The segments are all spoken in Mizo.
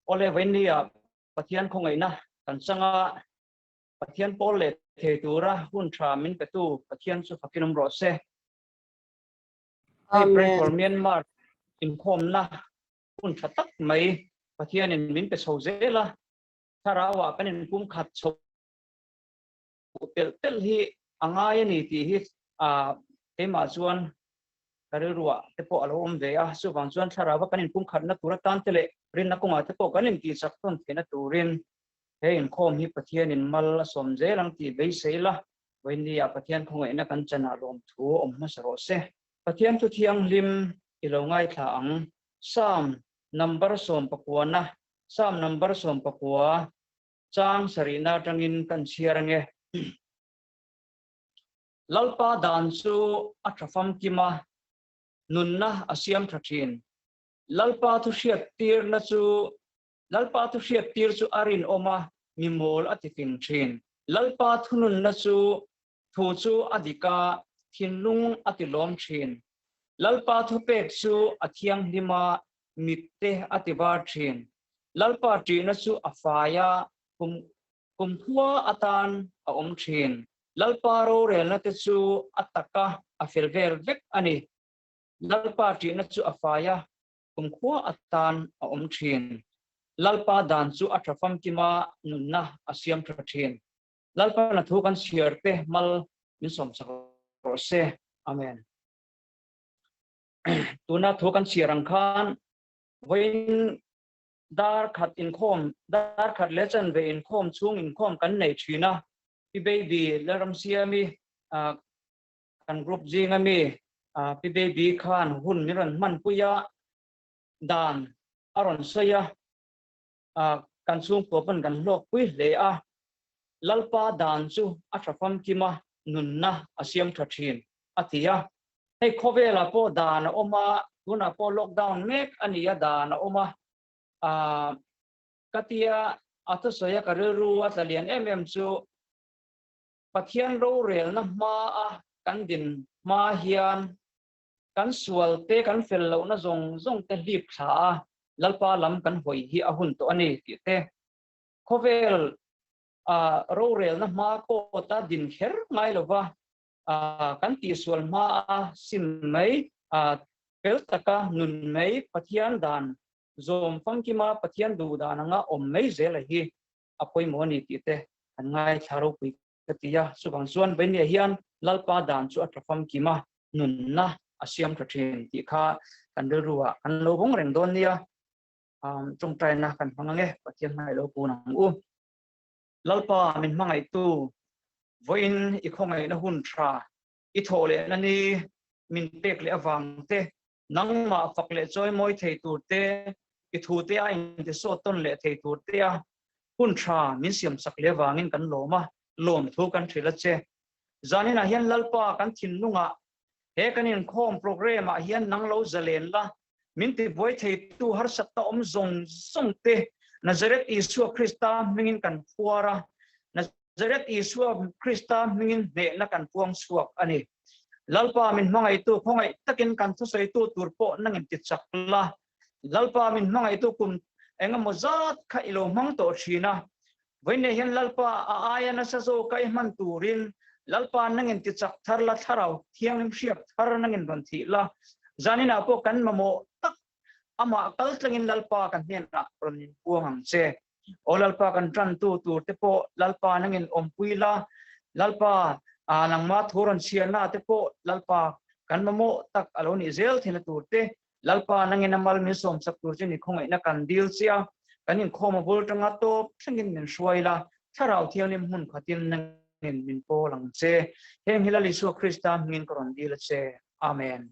Awle vawinia Pathian khawngaihna kan chang a, Pathian pawl leh thei tura hun tha min petu Pathian chu fakin awm rawh se. Hei Pray for Myanmar inkhawmna hun tha tak mai Pathianin min pe chho zel a, thlarauah kan inpumkhat chho telh telh hi a ngai a ni tih hi keimah chuan ka rilruah te pawh a lo awm ve a, chuvang chuan thlarauva kan inpumkhatna tur atan te leh rinna kawngah te pawh kan intihchak tawn theihna turin he inkhawm hi Pathianin mal a sawm zel ang tih beisei la, vawinia Pathian khawngaihna kan chanah lawmthu awm hmasa rawh se. Pathian thu thianghlim i lo ngaithla ang. Psalm number sawmpakuana, Psalm number sawmpakua chang sarihna atangin kan chhiar ange. Lalpa dan chu a tha famkim a, nunna a siam tha thin. Lalpa thu hriattirna chu Lalpa thu hriattir chu a rinawm a, mi mawl a tifing thin. Lalpa thununna chu thu chu a dik a, thinlung a tilawm thin. Lalpa thupek chu a thianghlim a, mitte a tivar thin. Lalpa ṭihna chu a fai a, kum kumkhua atan a awm thin. Lalpa rorelna te chu a taka a fel vel vek a ni. Lalpa ṭihna chu a fai a, kumkhua atan a awm thin. Lalpa dan chu a ṭha famkim a, nunna a siam ṭha thin. Lalpa na thu kan chhiar te mal min sawmsak rawh se. Amen. Tuna thu kan chhiar ang khan vawiin dar khat inkhawm, dar khat leh chanve inkhawm chhung inkhawm kan nei thin a. Pi Baby Lalramsiami kan group zinga mi Pi Baby khan hun min rawn hmanpui a, dan a rawn sawi a, kan chhungkua pawn kan hlawkpui hle a. Lalpa dan chu a tha famkim a, nunna a siam tha thin a ti a. Hei khawvelah pawh dan a awm a, tunah pawh lockdown mek a ni a, dan a awm a. Aaa ka tia a thusawi a ka rilru a tla lian em em chu Pathian rorelna hmaa kan din hma hian kan sual te kan fel lohna zawng zawng te hlip thla a, Lalpa lam kan hawi hi a hun tawh a ni tih te khawvel rorelna hma kawta din kher ngai lova kan tihsual hmaa sim mai, fel taka nun mai, Pathian dan zawm famkima Pathian duh dan anga awm mai zela hi a pawimawh a ni tih te kan ngaithla ropui ka ti a. Chuvang chuan Vainia hian Lalpa dan chu a tha famkima nunna a siam tha thin tih kha kan rilruah kan lo vawng reng dawn nia. Tawngtaina kan hmang ange, Pathian hmangaih lo kun ang u. Lalpa min hmangaihtu, vawiin i khawngaihna hun tha i thawh lehna ni min pek leh avang te, nangmah fak leh chawimawi thei tur te, i thu te a intisawt tawn leh thei tur te a hun tha min siamsak leh avangin kan lawm a, lawmthu kan hrilh a che. Zaninah hian Lalpa kan thinlungah he kan inkhawm programme ah hian nang lo zalen la, Min tibuai theitu harsatna awm zawng zawng te Nazareth Isua Krista hmingin kan phuar a, Nazareth Isua Krista hmingin hnehna kan puang chhuak a ni. Lalpa min hmangaihtu khawngaih takin kan thusawitu tur pawh nangin ti chak la. Lalpa min hmangaihtu kum engemaw zat kha i lo hmang tawh thin a, Vawiinei hian Lalpa a aia nasa zawka i hman turin Lalpa nangin ti chak thar la, thlarau thianghlim hriak thar nangin rawn thih la, zaninah pawh kan mamawh tak amah kal tlangin Lalpa kan hnenah rawn inpuang ang che. Aw Lalpa kan tantu tur te pawh Lalpa nangin awmpui la, Lalpa nangma thu rawn chhiarna te pawh Lalpa kan mamawh tak a lo nih zel theihna tur te Lalpa nangin a mal min sawmsak tur chu ni khawngaihna kan dil che a, kan inkhawm a bul tanga tawp thlengin min hruai la, Thlarau Thianghlim hmun khatin nangin min pawl ang che. Heng hi Lal Isua Krista hmingin ka rawn dil a che. Amen.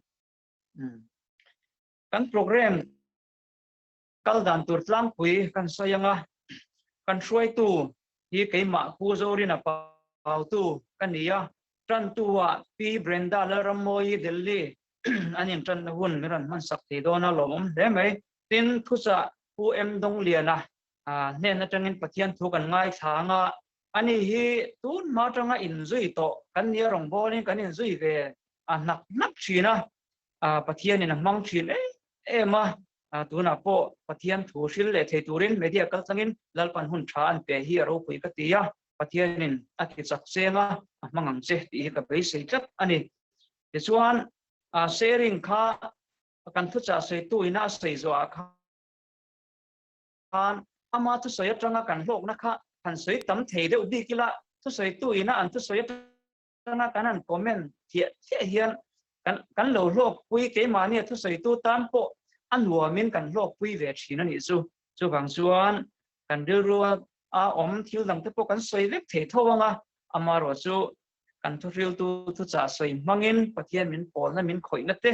Kan program kal dan tur tlangpui kan sawi anga, kan hruaitu hi keimah Pu Zorina Pautu ka ni a, tantu ah Pi Brenda Lalrammawi Delhi an intanna hun min rawn hmansak thei dawn a lawmawm hle mai. Tin, thuchah Pu M Dongliana hnen atangin Pathian thu kan ngaithla ang a, ani hi tun hma atanga inzui tawh kan nia rawngbawlin kan inzui ve a hnak hnak thin a, Pathianin a hmang thin em em a. Tunah pawh Pathian thu hril leh thei turin media kaltlangin Lalpan hun tha an pe hi a ropui ka ti a, Pathianin a ti chak cheng a, a hmang ang che tih hi ka beisei tlat a ni. Tichuan, sharing kha kan thuchah sawitu ina a sawi zawhah khan ama thusawi atanga kan hlawkna kha han sawi tam thei deuh bik ila, thusawitu ina an thusawi atanga kan han comment thiah thiah hian kan kan lo hlawkpui keimahnia thusawitu tan pawh a nuamin kan hlawkpui ve thin a nih chu. Chuvang chuan kan rilrua a awm thil dangte pawh kan sawi vek thei tho ang a, amaherawhchu kan thuhriltu thuchah sawi hmangin Pathian min pawlna min khawihna te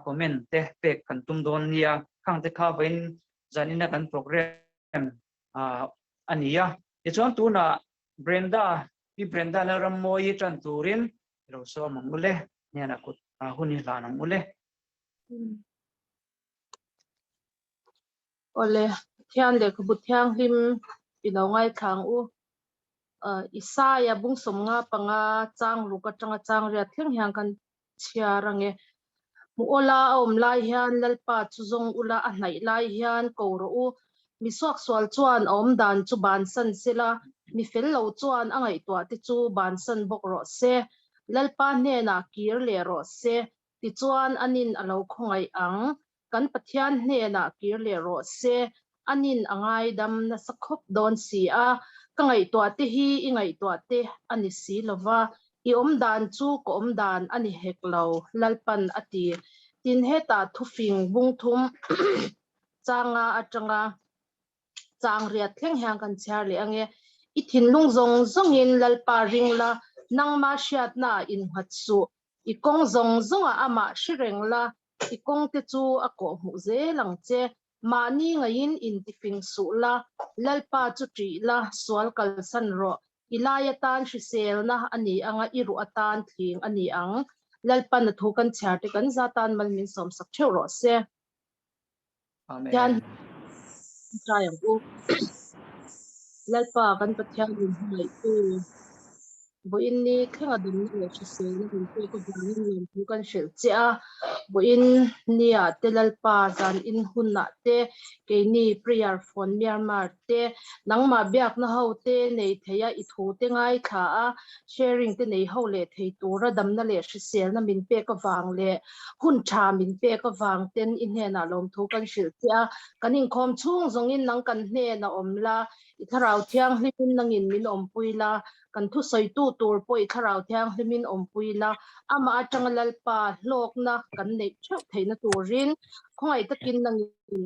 comment te pek kan tum dawn nia, khang te kha vawiin zanina kan program a ni a. Tichuan tunah Brenda, Pi Brenda Lalrammawii tan turin i lo sawm ang u le, hnenah kut hun i hlan ang u le. Awle, Pathian lehkhabu thianghlim i lo ngaithla ang u. Isaia bung 55 chang ruk atanga chang riat thleng hian kan chhiar ang e. Hmuh awla a awm lai hian Lalpa chu zawng ula a hnaih lai hian ko rawh u. Mi suaksual chuan a awm dan chu bansan sela, mi fel lo chuan a ngaihtuah te chu bansan bawk rawh se. Lalpa hnenah kir leh rawh se, tichuan anin a lo khawngaih ang. Kan Pathian hnenah kir leh rawh se, anin a ngaidam nasa khawp dawn si a, ka ngaihtuah te hi i ngaihtuah te a ni si lo va, i awm dan chu ka awm dan a ni hek lo, Lalpan a ti. Tin, hetah thufing bungthum changa atanga chang riat thleng hian kan chhiar leh ange. I thinlung zawng zawngin Lalpa ring la, nangma hriatnaah innghat suh. I kawng zawng zawngah amah hre reng la, I kawngte chu a kawhhmuh zel ang che. Mahni ngaiin intifing suh la, Lalpa chu ṭih la, sual kalsan rawh. I lai atan hriselna a ni ang a, i ruh atan thling a ni ang. Lalpan a thu kan chhiar te kan za tan mal min sawmsak ṭheuh rawh se. Amen. Hian try ang u. Lalpa kan Pathian min hmangaihtu vawiin ni thlenga damna leh hriselna min pek avangin lawmthu kan hrilh che a. Vawiin nia te Lalpa zan in hunah te keini prayer phone Myanmar te nangmah biakna ho te nei thei a i thu te ngaithla a sharing te nei ho leh thei tura damna leh hriselna min pek avang leh hun tha min pek avang ten i hnenah lawmthu kan hrilh che a, kan inkhawm chhung zawngin nang kan hnenah awm la, i thlarau thianghlimin nangin min awmpui la, kan thusawitu tur pawh i thlarau thianghlimin awmpui la, amah atanga Lalpa hlawkna kan neih theuh theihna turin khawngaih takin nangin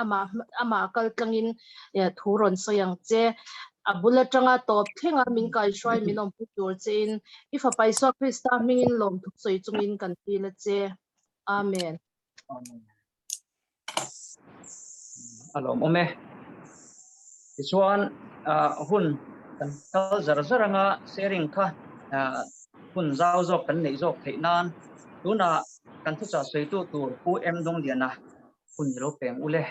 amah amah kal tlangin thu rawn sawi ang che. A bul atanga tawp thlenga min kaihruai min awmpui tur chein i fapa Isua Krista hmingin lawmthu sawi chungin kan dil a che. Amen. Amen. A lawmawm e. Tichuan hun kan kal zar zar anga sharing kha hun zau zawk kan neih zawk theih nan tunah kan thuchah sawitu tur Pu M Dawngliana hun i lo peng ule.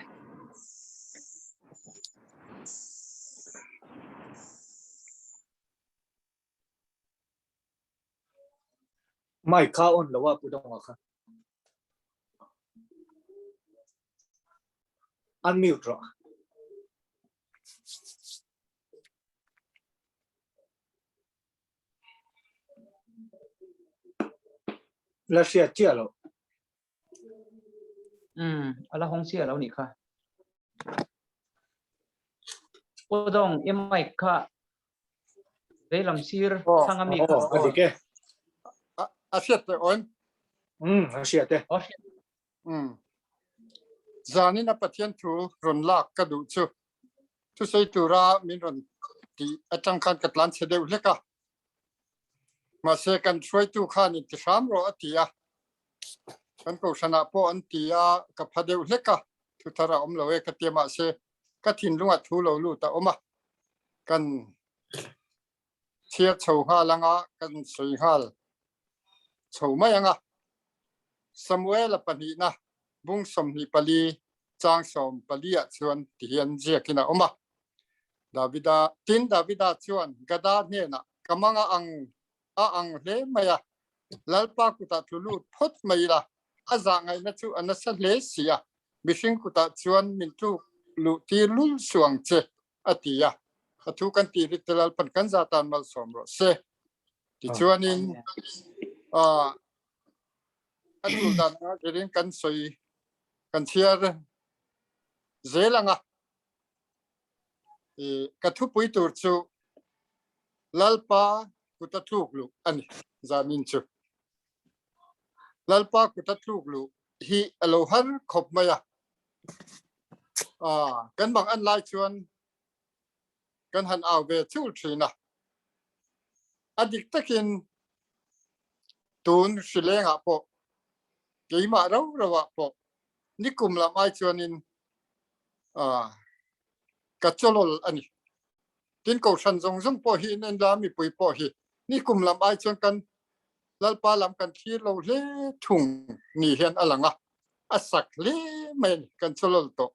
Mic kha on lo a Pu Dawnga kha. Unmute rawh. La hriat chiah lo. Ala hawng chiah lo nih kha. Pu Dawng, i mic kha veilam sir thlang ami kha. A dik e. A hriat teh awm. A hriat e. Zanin a Pathian thu rawn lak ka duh chu. Thusawi tura min rawn tih atang khan ka tlan chhe deuh hlek a. Mahse kan hruaitu khan in ti hram rawh a ti a. Kan kohhranah pawh an ti a, ka pha deuh hlek a, thu thar a awm lo e ka tia mahse ka thinlungah thu lo lut a awm a. Kan chhiar chho nghal anga kan sawi nghal chho mai anga. Samuela pahnihna bung 24 chang 14 ah chuan tihian ziakin a awm a. Davida tin Davida chuan Gada hnenah ka manga ang a ang hle mai a, Lalpa kutah tlu lut phawt mai ila, a zah ngaihna chu a nasa hle si a. Mihring kutah chuan min tluk luh tir lul suh ang che, a ti a. A thu kan tih rit te Lalpan kan za tan malsawm rawh se. Tichuanin a tul dan anga zirin kan sawi kan chhiar zel ang a. Ka thupui tur chu Lalpa kuta tluk luh a ni zanin chu. Lalpa kuta tluk luh hi a lo har khawp mai a. Kan bang an lai chuan kan han au ve chul thin a. A dik takin tun hrilengah pawh keimah rau rauah pawh nikum lam ai chuanin ka chawlawl a ni. Tin kohhran zawng zawng pawh hi in la mipui pawh hi nikum lam ai chuan kan Lalpa lam kan thlir lo hle thung ni hian a lang a, a sak hle mai a ni, kan chawlawl tawh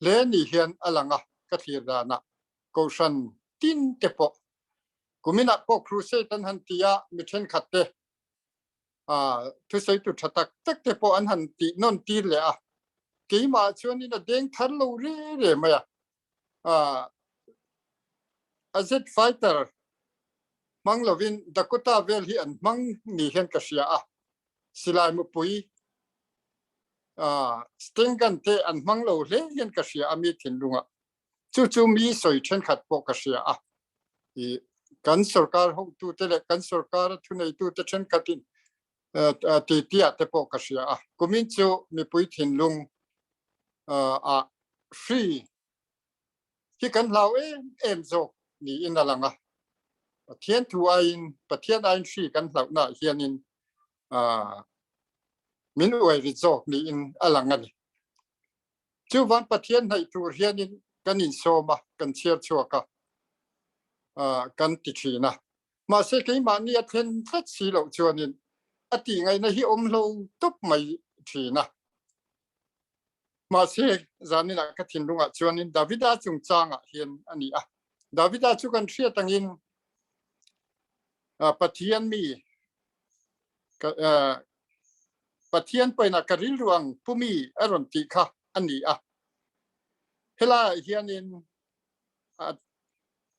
hle ni hian a lang a ka thlir danah kohhran tin te pawh kuminah pawh crusade an han ti a mi thenkhat te thusawitu tha tak tak te pawh an han tih nawn tir leh a, keimah chuanin a deng thar lo re re mai a, a jet fighter hmang lovin Dakota vel hi an hmang ni hian ka hria a, silai mupui Stengun te an hmang lo hle hian ka hria a mi thinlungah. Chu chu mi sawi thenkhat pawh ka hria a. I kan sorkar hotute leh kan sorkara thuneitute thenkhatin titi-ah te pawh ka hria a. Kumin chu mipui thinlung ah hri hi kan hlau em em zawk niin a lang a. Pathian thu aiin, Pathian aiin hri kan hlauhnaah hianin min uai rit zawk niin a lang a ni. Chuvan Pathian hnaih tur hianin kan insawm a, kan chhiar chhuak a, kan ti thin a. Mahse keimahni a thlen tlat si loh chuanin a tihngaihna hi awm hlo tawp mai thin a. Mahse zaninah ka thinlungah chuanin Davida chungchangah hian a ni a. Davida chu kan hriat angin Pathian mi Pathian pawhin ka rilru ang pumi a rawn tih kha a ni a. Helaiah hianin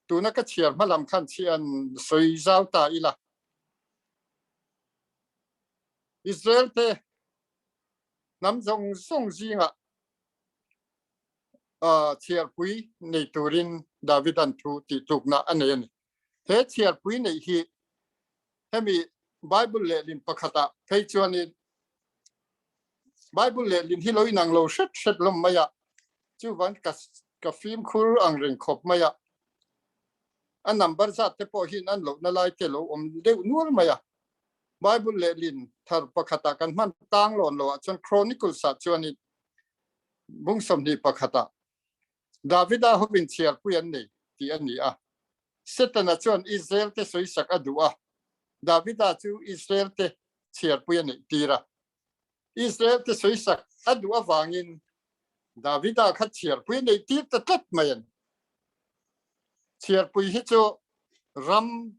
tuna ka chhiar hma lam khan chian sawi zau ta ila. Israel te hnam zawng zawng zingah chhiarpui nei turin Davidan thu tihtlukna a nei a ni. He chhiarpui neih hi hemi Bible lehlin pakhatah phei chuanin Bible lehlin hi lo inang lo hret hret lawm mai a, chuvan ka ka fimkhur ang reng khawp mai a, a number zat te pawh hian an lohna lai te lo awm deuh nual mai a. Bible lehlin thar pakhatah kan hman tang lawn loah chuan Chronicles ah chuanin bung 21 ah Davida hovin chhiarpui an nei tih a ni a. Setana chuan Israel te sawisak a duh a, Davida chu Israel te chhiarpui a neih tir a. Israel te sawisak a duh avangin Davida kha chhiarpui a neih tir ta tlat mai a ni. Chhiarpui hi chu ram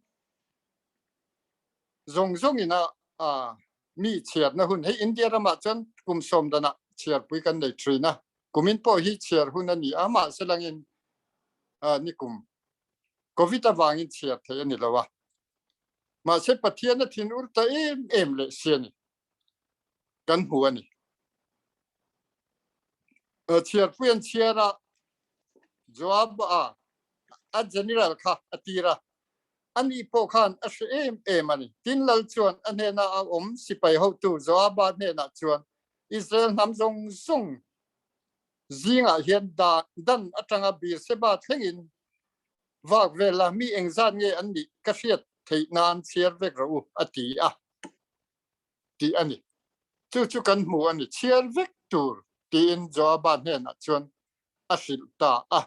zawng zawngin a mi chhiarna hun, hei India ramah chuan kum sawm danah chhiarpui kan nei thin a, Kumin pawh hi chhiar hun a ni a, mahse langin nikum Covid avangin chhiar theih a ni lo a. Mahse Pathian a thin ur ta em em leh si a ni. Kan hmu a ni. Chhiarpui an chhiar a, Joab a a general kha a tir a, ani pawh khan a hre em em a ni. Tin Lal chuan a hnena a awm sipai hotu Joaba hnenah chuan Israel hnam zawng zawng zingah hian dan atanga Beersheba thlengin vak vela mi engzat nge an nih ka hriat theih nan chhiar vek rawh u a ti a tih a ni. Chu chu kan hmu a ni, chhiar vek tur tiin Joaba hnenah chuan a hrilh ta a.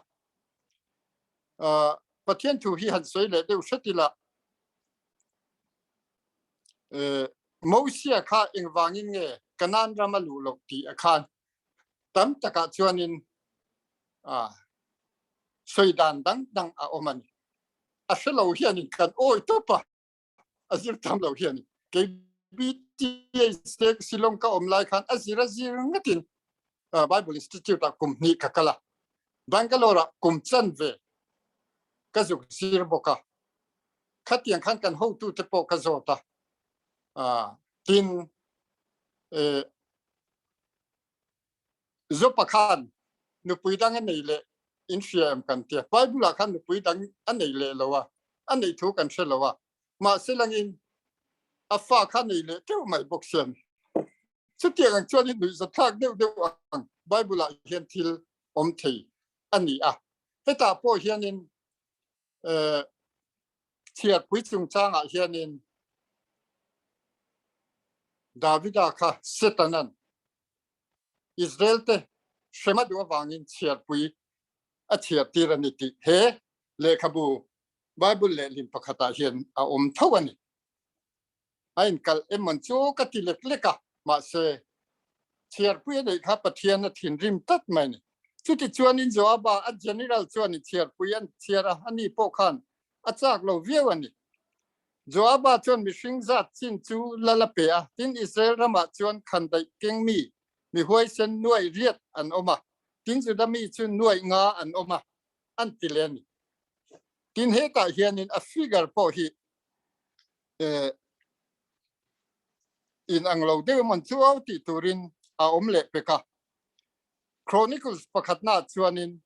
Pathian thu hi han sawi leh deuh hret ila, Mosia kha engvangin nge Kanaan ram a luh loh tih a khan tam takah chuanin sawi dan dang dang a awm a ni. A hre lo hianin kan awi tawp a, a zir tam lo hianin. Kei BT. SDA Shillong ka awm lai khan a zir a zir ngatin Bible Institute ah kum hnih ka kal a. Bangalore ah kum chanve ka zuk zir bawk a. Khatiang khan kan hotute pawh ka zawt a. Tin, Zopa khan nupui dang a nei leh in hria em kan tia. Bible ah khan nupui dang a nei leh lo a, a neih thu kan hre lo a. Mahse langin a fa kha nei leh teuh mai bawk sian. Chutiang ang chuan in nuihzathlak deuh deuh ang Bible ah hian thil awm thei a ni a. Hetah pawh hianin chhiarpui chungchangah hianin Davida kha Setanan Israel te hrema duh avangin chhiarpui a chhiartir a ni tih he lehkhabu Bible lehlin pakhatah hian a awm tho a ni. A inkalh emawn chu ka ti lek lek a, mahse, chhiarpui a neih kha Pathian a thinrim tlat mai a ni. Chutichuanin Joaba a general chuan i chhiarpui an chhiar a, ani pawh khan a chak lo viau a ni. Joaba chuan mihring zat chin chu lal a pe a, tin Israel ramah chuan khandaih keng mi, mi huaisen nuaih riat an awm a, tin Juda mi chu nuaih nga an awm a, an ti leh a ni. Tin hetah hianin a figure pawh hi in ang lo deuh emawn chu au tih turin a awm leh pek a. Chronicles pakhatnaah chuanin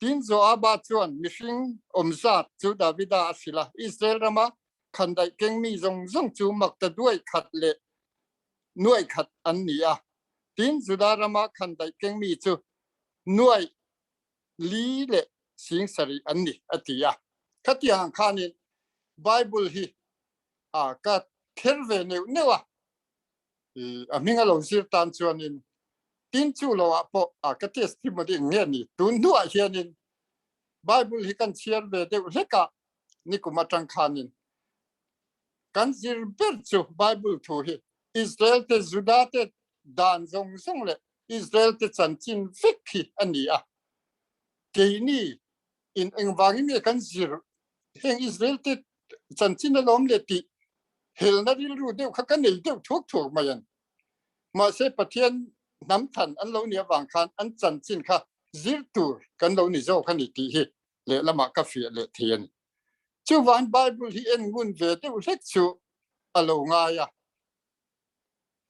tin Joaba chuan mihring awm zat chu Davida a hrilh a, Israel rama khandaih keng mi zawng zawng chu makta duai khat leh nuaih khat an ni a, tin Juda rama khandaih keng mi chu nuaih li leh sing sarih an ni, a ti a. Khatiang ang khanin Bible hi a ka kher ve neuh neuh a, a hming a lo zir tan chuanin tin chu lo ah pawh a ka testimony eng nge ni tun hnuah hianin Bible hi kan chhiar ve deuh hlek a, nikum atang khanin kan zir ber chu Bible thu hi Israel te Juda te dan zawng zawng leh Israel te chanchin vek hi a ni a, keini in engvangin nge kan zir heng Israel te chanchin alawm le tih helna rilru deuh kha ka nei deuh thuak thuak mai an. Mahse Pathian hnam than an lo nih avang khan an chanchin kha zir tur kan lo ni zawk a ni tih hi lehlamah ka fiah leh thei a ni. Chuvang Bible hi en ngun ve deuh hlek chu a lo ngai a.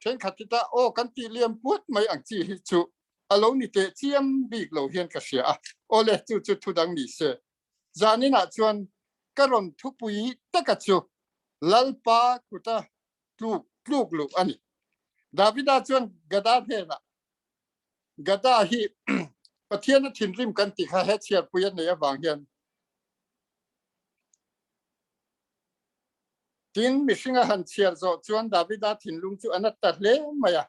Thenkhat hi ta aw kan tih liam puat mai ang chi hi chu a lo ni teh chiam bik lo hian ka hria a, awle chu chu thu dang ni se. Zaninah chuan ka rawn thupui taka chu Lalpa kuta tluk tluk luh a ni. Davida chuan Gada hnenah, Gada hi Pathian a thinrim kan tih kha he chhiarpui a neih avang hian Tin, mihring a han chhiar zawh chuan Davida thinlung chu a na ta hle mai a.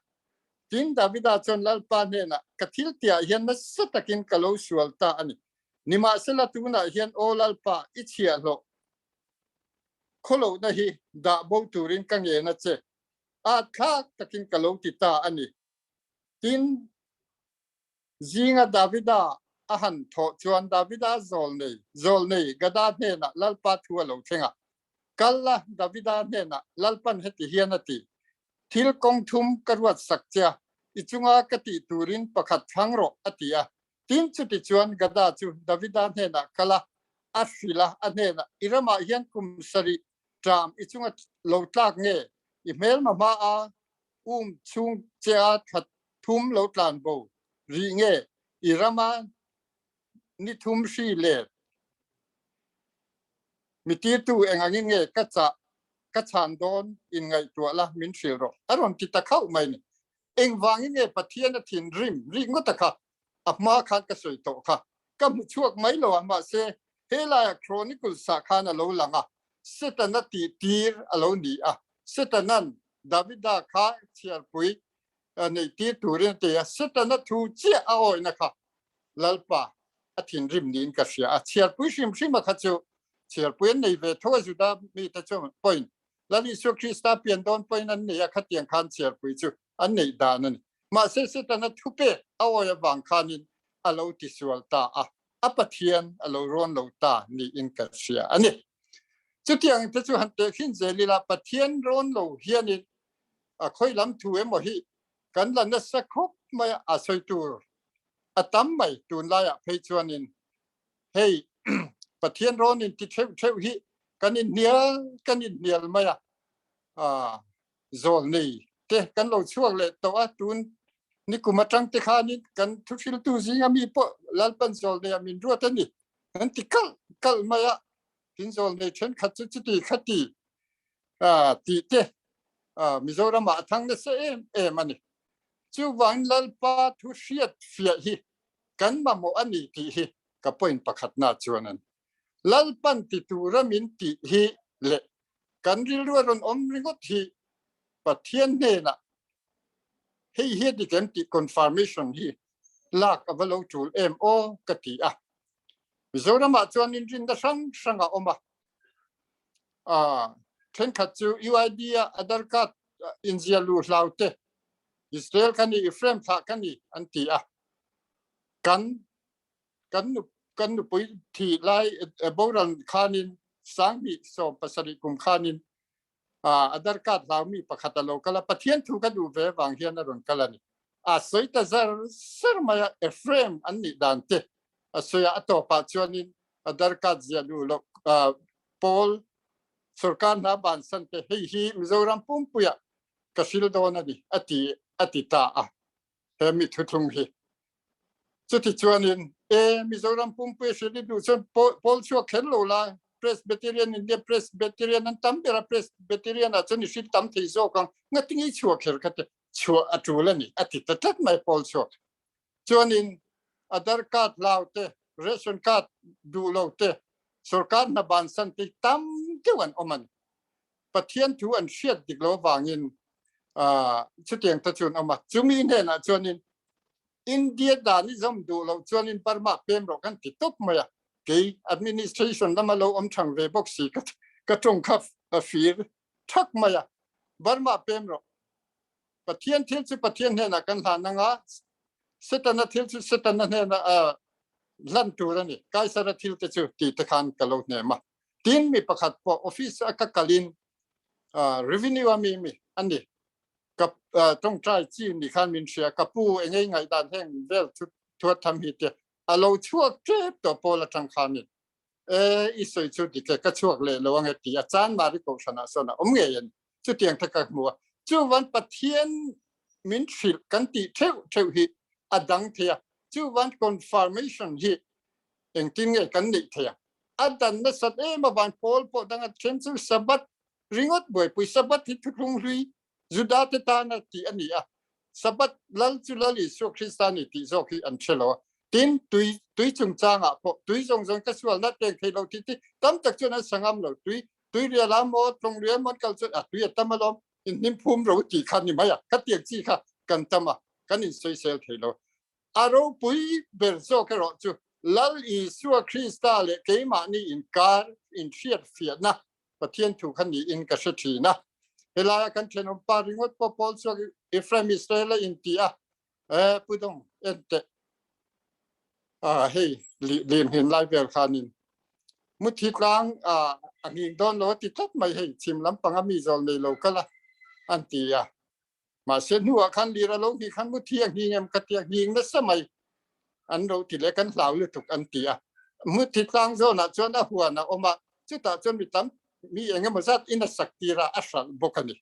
Tin, Davida chuan Lalpa hnenah, Ka thil tihah hian nasa takin ka lo sual ta a ni. Nimahsela tunah hian aw Lalpa, i chhiahhlawh khawlohna hi dah bo turin ka ngen a che. At thlak takin ka lo ti ta a ni. Tin, Zinga Davida a han thawh chuan Davida zawlnei, zawlnei Gada hnenah Lalpa thu a lo thleng a. Kal la, Davida hnenah Lalpan heti hian a ti, Thil kawng thum ka ruat sak che a, i chunga ka tih turin pakhat thlang rawh, a ti a. Tin, chuti chuan Gada chu Davida hnenah kal a, a hrilh a, a hnenah, I ramah hian kum sarih ṭam i chunga lo tlak nge? I hmelma hmaa um chhung che a thla thum lo tlan bo rih nge i rama ni thum hri let mi tirtu eng angin nge ka chah ka chhan dawn in ngaihtuah la min hrilh rawh a rawn ti ta khauh mai ni. Engvangin nge Pathian a thinrim rih ngawt a kha a hma khan ka sawi tawh kha ka hmu chhuak mai lo a mahse helaiah Chronicles ah khan a lo lang a Setana tih tir a lo ni a Setanan Davida kha chhiarpui neih tir turin a ti a, Setana thu chiah a awihna kha Lalpa a thinrim niin ka hria a, chhiarpui hrim hrim a kha chu chhiarpui an nei ve tho a Juda mite chu pawhin Lal Isua Krista pian dawn pawhin an nei a, khatiang khan chhiarpui chu an neih dan a ni. Mahse Setana thupek a awih avang khanin a lo tisual ta a, a Pathian a lo rawn lo ta niin ka hria a ni. Chutiang te chu han tehkhin zel ila Pathian rawn lo hianin. A khawi lam thu emaw hi kan la nasa khawp mai a, a sawi tur a tam mai tunlaiah phei chuanin hei Pathian rawn in ti theuh theuh hi kan inhnial kan inhnial mai a, zawl nei te kan lo chhuak leh tawh a, tun nikum atang te khanin kan thuhriltu zinga mi pawh Lalpan zawl nei ah min ruat a ni kan ti kalh kalh mai a, tin zawl nei thenkhat chu chuti khati tih te Mizoram ah a thang nasa em em a ni. Chuvangin Lalpa thu hriat fiah hi kan mamawh a ni tih hi ka point pakhatna chuan a ni. Lalpan ti tura min tih hi leh kan rilru a rawn awm ringawt hi Pathian hnenah hei hi a dik em tih confirmation hi lak a va lo tul em aw ka ti a. Mizoramah chuan inrinna hrang hrang a awm a. Thenkhat chu UID a Aadhaar card inzia lu hlau te, Israel ka ni, Ephraim thlah ka ni an ti a. Kan kan kan nupui thi lai boral khanin sanghnih 70 kum khanin Aadhaar card hlau mi pakhat a lo kal a, Pathian thu ka duh ve vang hian a rawn kal a ni. A sawi ta zar zar mai a, Ephraim an nih dan te a sawi a, a tawpah chuanin Aadhaar card ziah duh loh pawl sorkar hna bansan te hei hi Mizoram pumpuiah ka hril dawn a ni a ti a ti ta a, he mi thuthlung hi. Chuti chuanin e Mizoram pumpui hril i duh chuan pawl chhuak kher lo la, Presbyterian India Presbyterian an tam ber a, Presbyterian ah chuan i hril tam thei zawk ang, ngatinge i chhuak kher kha te chhuah a tul a ni a ti ta tlat mai pawl chhuak. Chuanin Aadhaar card hlau te, ration card duh lo te, sorkar hna bansan te tam deuh an awm a ni. Pathian thu an hriat dik lo avangin chutiang te chu an awm a. Chumi hnenah chuanin India dan i zawm duh loh chuanin Burma pem rawh kan ti tawp mai a. Kei administration lama lo awm thang ve bawk si ka tawng kha a fir thak mai a. Burma pem rawh. Pathian thil chu Pathian hnenah kan hlan anga Setana thil chu Setana hnenah hlan tur a ni. Kaisara thil te chu ti te khan ka lo hnem a. Tin mi pakhat pawh office a ka kalin revenue a mi mi a ni. Ka tawngtai chi ni khan min hria ka pu engei ngaihdan heng vel thuat tham hi te a lo chhuak tep tawh pawl atang khanin e i sawi chu dik e ka chhuak leh lo ange ti a chan mari kohhranah sawn a awm ngei ani chutiang te ka hmu a chuvan Pathian min hrilh kan tih theuh theuh hi a dang thei a chuvan confirmation hi engtin nge kan neih thei a a dan nasat em avan pawl pawh danga then chu Sabbath ringawt buaipui Sabbath hi thuthlung hlui Juda te tana tih a ni a Sabbath lal chu Lal Isua Krista ni tih zawk hi an hre lo a tin tui tui chungchangah pawh tui zawng zawng ka sualna pek thei lo tih te tam tak chuan an sangam lo tui tui rial a maw tlawng rial maw an kal chuan a tui a tam alawm in hnim phum ro tih kha ni mai a khatiang chi kha kan tam a kan insawisel thei lo A ropui ber zawk erawh chu Lal Isua Krista leh keimahni inkar inhriatfiahna Pathian thu kha niin ka hre thin a. Helaia kan thenawm pa ringawt pawh Paul chuak Ephraim Israel a inti a, E Pu Dawng, en teh. Ah, hei, limhin lai vel khanin muthi tlang a nghing dawn lo a ti tlat mai hei, chhim lampanga mi zawl nei lo kal a, an ti a. Mahse hnuah khan lir a lo hnih khan mu thi a nghing em ka ti a, nghing nasa mai an ro ti leh kan hlau lutuk an ti a. Mu thi tlang zawnah chuan a huan a awm a, chutah chuan mi tam mi eng emaw zat in a sak tir a, a hralh bawk a ni.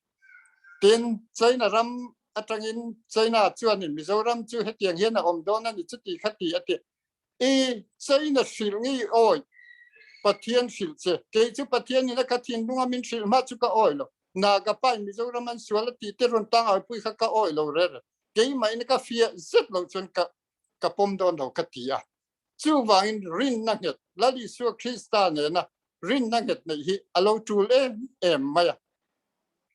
Tin, China ram atangin China chuanin Mizoram chu hetiang hian a awm dawn a ni chuti kha ti a ti. I China hrilh nge awi Pathian hrilh che kei chu Pathian in a ka thinlung a min hrilh hma chu ka awi lo Naga pa in Mizoram an sual a tih te rawn tang au pui kha ka awi lo re re keimah in ka fiah zet lo chuan ka ka pawm dawn lo ka ti a chuvangin rinna nghet Lal Isua Krista nena rinna nghet neih hi a lo tul em em mai a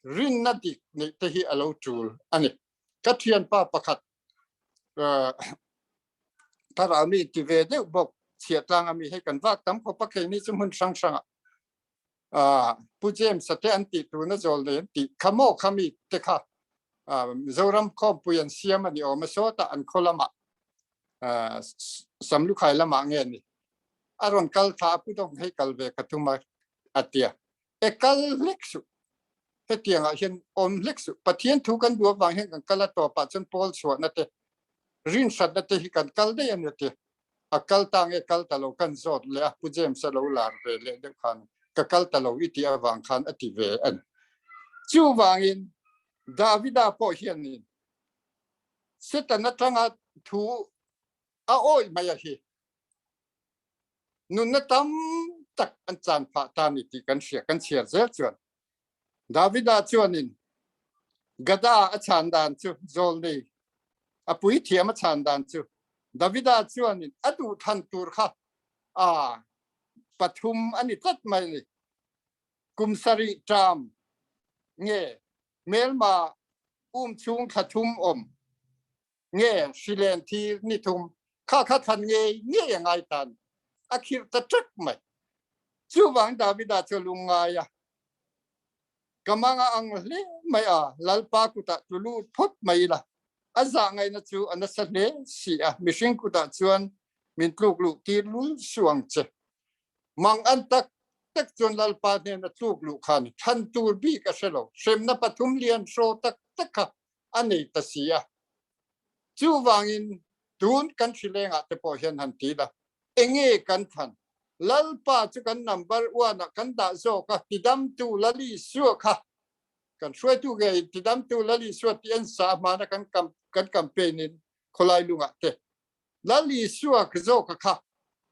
rinna dik neih te hi a lo tul a ni ka thianpa pakhat thlarau mi ti ve deuh bawk chhiah tlang ami hei kan vak tam khawp a keini chu hmun hrang hrangah Pu James a te an tih tuna zawl nei an tih kha maw kha mi te kha Mizoram khawmpui an siam a ni awm a sawtah an khaw lamah Samlukhai lamah nge ni a rawn kal thla a Pu Dawng hei kal ve ka tum a a tia e kal hlek suh. Hetiangah hian awm hlek suh. Pathian thu kan duh avang hian kan kal a tawpah chuan pawl chhuahna te, rinhratna te hi kan kal daih a ni ti. A kal ta nge kal ta lo kan zawt leh a, Pu James a lo lar ve leh deuh khan ka kal ta lo i tih avang khan a ti ve a ni. Chuvangin Davida pawh hianin Satan atanga thu a awih mai a hi. Nunna tam tak an chan phah ta ni tih kan hria kan chhiar zel chuan Davida chuanin Gada a chhan dan chu zawlnei a puithiam a chhan dan chu Davida chuanin a duh than tur kha a pathum a ni tlat mai ni. Kum sarih ṭam nge hmelma um chung thla thum awm nge hrilen thir ni thum kha kha thlan ngei ngei a ngai tan a khirh ta ṭek mai. Chuvang Davida chu lungngai a, Ka mang a ang hle mai a, Lalpa kutah tlu lut phawt mai ila, a zah ngaihna chu a nasa hle si a, mihring kutah chuan min tluk luh tir lul suh ang che. Mang an tak tak chuan Lalpa hnena tluk luh khan thlan tur bik a hre lo, hremna pathum lian hraw tak tak kha a nei ta si a. Chuvangin tun kan hrilengah te pawh hian han ti la, enge kan thlan? Lalpa chu kan number one ah kan dah zawk a, tidamtu Lal Isua kha kan hruaitu ngeiin tidamtu Lal Isua tih an sa hmana kan kan campaign in khawlai lungah te Lal Isua zawka kha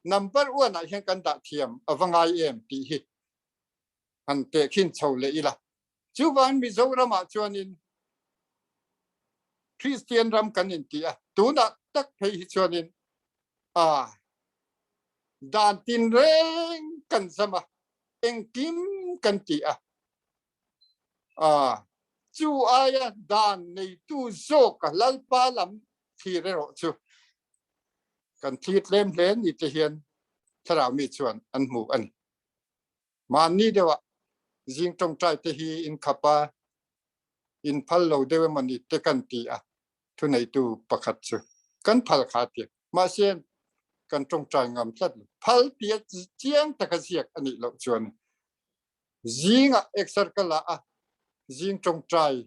number one ah hian kan dah thiam a va ngai em tih hi han tehkhin chho leh ila. Chuvang Mizoram ah chuanin Kristian ram kan inti a, tunah tak phei hi chuanin a dan tinreng kan zam a, engkim kan ti a, a chu aia dan neitu zawka Lalpa lam thlir erawh chu kan thlir tlem hle ni te hian thlarau mi chuan an hmu a ni. Mahni deuhah zing tawngtai te hi in khap a, in phal lo deuh emaw ni te kan ti a, thuneitu pakhat chu kan phal kha a ti. Mahse, kan tawngtai ngam tlat lo. Phal tia chiang taka ziak a nih loh chuan zingah exer ka la a, zing tawngtai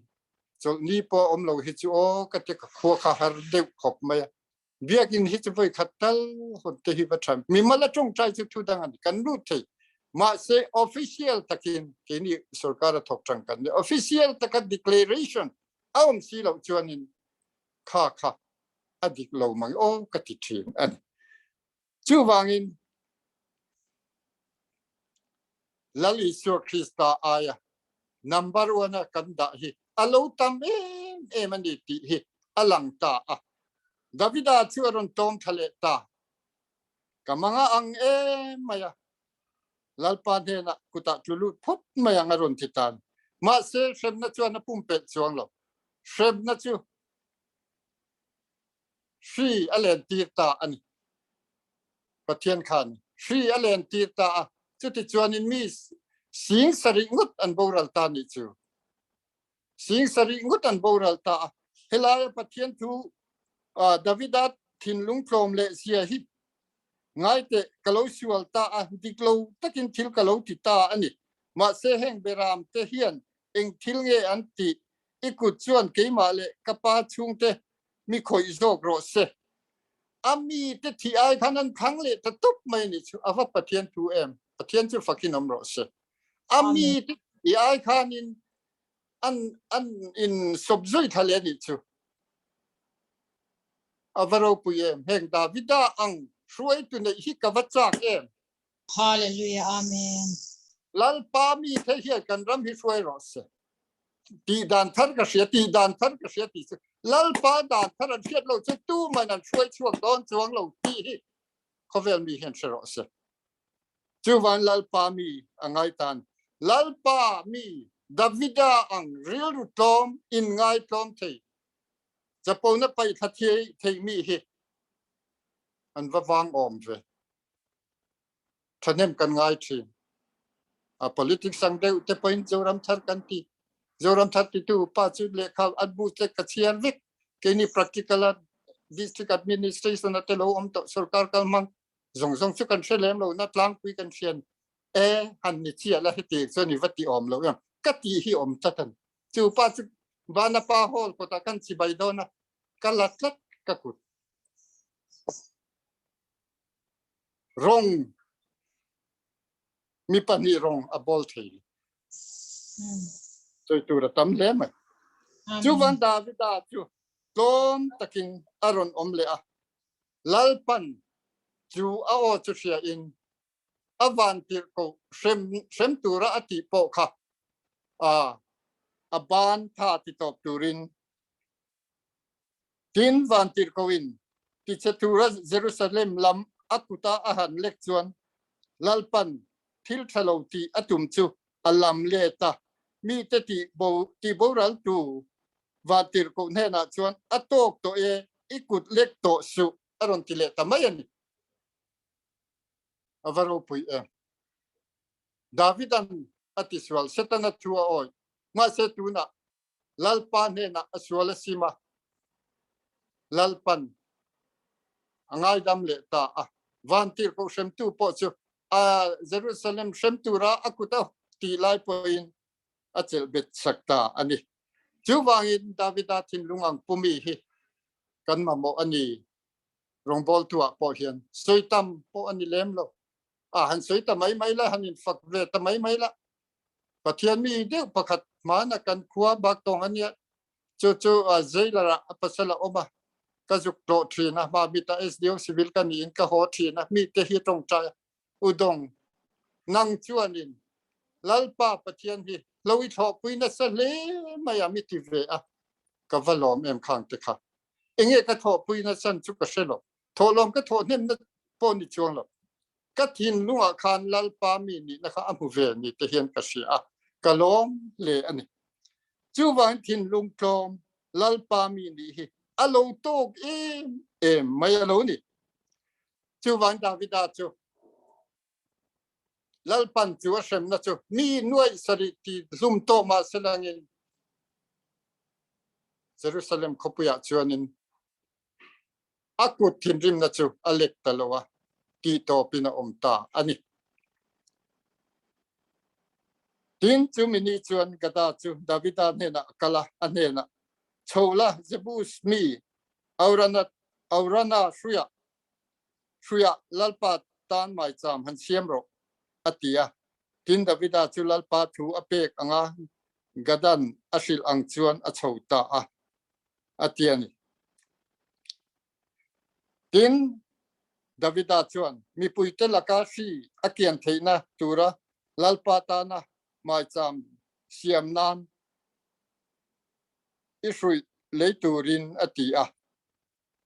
chawlhni pawh a awm lo hi chu aw ka ti ka khua kha har deuh khawp mai a. Biakinn hi chu voi khat tal hon te hi va than. Mimal a tawngtai chu thu dang a ni. Kan lut thei. Mahse official takin keini sorkar a thawk tang kan ni. Official taka declaration a awm si loh chuanin kha kha a dik lo mang aw ka ti thin a ni. Chuvangin Lal Isua Krista aia number one a kan dah hi a lo tam em em a ni tih hi a lang ta a. Davida chu a rawn tawm tha leh ta. Ka manga ang em mai a, Lalpa hnenah kutah tlu lut phawt mai ang a rawn ti tan. Mahse hremna chuan a pumpelh chuang lo. Hremna chu hri a len tir ta a ni. Pathian khan hri a len tir ta a, chutichuanin mi sing sarih ngawt an boral ta nih chu. Sing sarih ngawt an boral ta a. Helaia Pathian thu Davida thinlung tlawm leh zia hi ngai teh ka lo sual ta a, dik lo takin thil ka lo ti ta a ni. Mahse heng beram te hian eng thil nge an tih? I kut chuan keimah leh ka pa chhungte mi khawih zawk rawh se. A mite thih ai khan an thang leh ta tup mai nih chu a va Pathian thu em. Pathian chu fakin awm rawh se. A mite thih ai khanin an an in sawp zui thla leh nih chu. A va ropui em. Heng Davida ang hruaitu neih hi ka va chak em. Hallelujah Amen. Lalpa mi the hian kan ram hi hruai rawh se. Tih dan thar ka hria, tih dan thar ka hria tih chu Lalpa dan thar an hriat lo chu tuman an hruai chhuak dawn chuang lo tih hi khawvel mi hian hre rawh se. Chuvan Lalpa mi a ngai tan. Lalpa mi Davida ang rilru tlawm in ngai tlawm thei chapona paih thla thei mi hi an va vang awm ve. Thahnem kan ngai thin. A politics ang deuh te pawhin Zoram thar kan ti. Zoram thar titu pa chu lehkha an bu te ka chhiar vek. Keini practical a district administration a te lo awm tawh sorkar kal hmang zawng zawng chu kan hre lem lo na tlangpui kan hrian e han ni chiah la heti chuan i va ti awm lo em. Ka tih hi awm tlat a ni. Chu pa chu Vanapa Hall kawtah kan chibai dawn a, ka la tlat ka kut. Rawng mi pahnih rawng a bawl thei lo. Sawi tur a tam hle mai. Chuvan Davida chu tlawm takin a rawn awm leh a, Lalpan chu a aw chu hria in a van tirhkoh hrem hrem tura a tih pawh kha a a ban tha ti tawp turin Tin, vantirhkohin tichhe tura Jerusalem lam a kuta a han lek chuan Lalpan thil tha lo tih a tum chu a lam let a, mite tihboral tu vantirhkoh hnenah chuan a tawk tawh e, i kut lek tawh suh a rawn ti leh ta mai a ni. A va ropui em! Davidan a tisual, Setana thu a awih. Mahse tunah Lalpa hnenah a sual a sim a, Lalpan a ngaidam leh ta a. Vantirhkoh hremtu pawh chu a Jerusalem hrem tura a kut a tih lai pawhin a chelh bet sak ta a ni. Chuvangin Davida thinlung ang pumi hi kan mamawh a ni. Rawngbawltu-ah pawh hian sawi tam pawh a ni lem lo. A han sawi ta mai mai la, han infak ve ta mai mai la. Pathian mi deuh pakhat hmana kan khua bak tawng a nia. Chu chu jailer ah a pasal a awm a, ka zuk tlawh thin a, hma mita SDO civil ka niin ka haw thin a, mite hi tawngtai a, Udawng, nang chuanin Lalpa Pathian hi lo i thlawhpui nasa hle mai a mi ti ve a, ka va lawm em khang te kha. Enge ka thlawhpui na chan chu ka hre lo, thawhlawm ka thawh hnemna pawh ni chuang lo. Ka thinlungah khan Lalpa mi nihna kha a hmu ve ni te hian ka hria a, ka lawm hle a ni. Chuvangin thinlung tlawm Lalpa mi nih hi a lo tawk em em mai a lo ni. Chuvangin Davida chu Lalpan chu a hremna chu mi nuaih sarih ti hlum tawh mah se langin Jerusalem khawpuiah chuanin A kut thinrimna chu a lek ta lo a, tih tawpin a awm ta a ni. Tin, chu mini chuan Gada chu Davida hnenah a kal a, a hnenah, Chho la, Jebus mi Aurana, Aurana hruiah, hruiah Lalpa tan maicham han siam rawh, a ti a. Tin, Davida chu Lalpa thu a pek anga Gadan a hrilh ang chuan a chho ta a. a ti a ni. Tin, Davida chuan mipuite laka hri a kian theihna tura Lalpa tana maicham siam nan i hruih lei turin a ti a.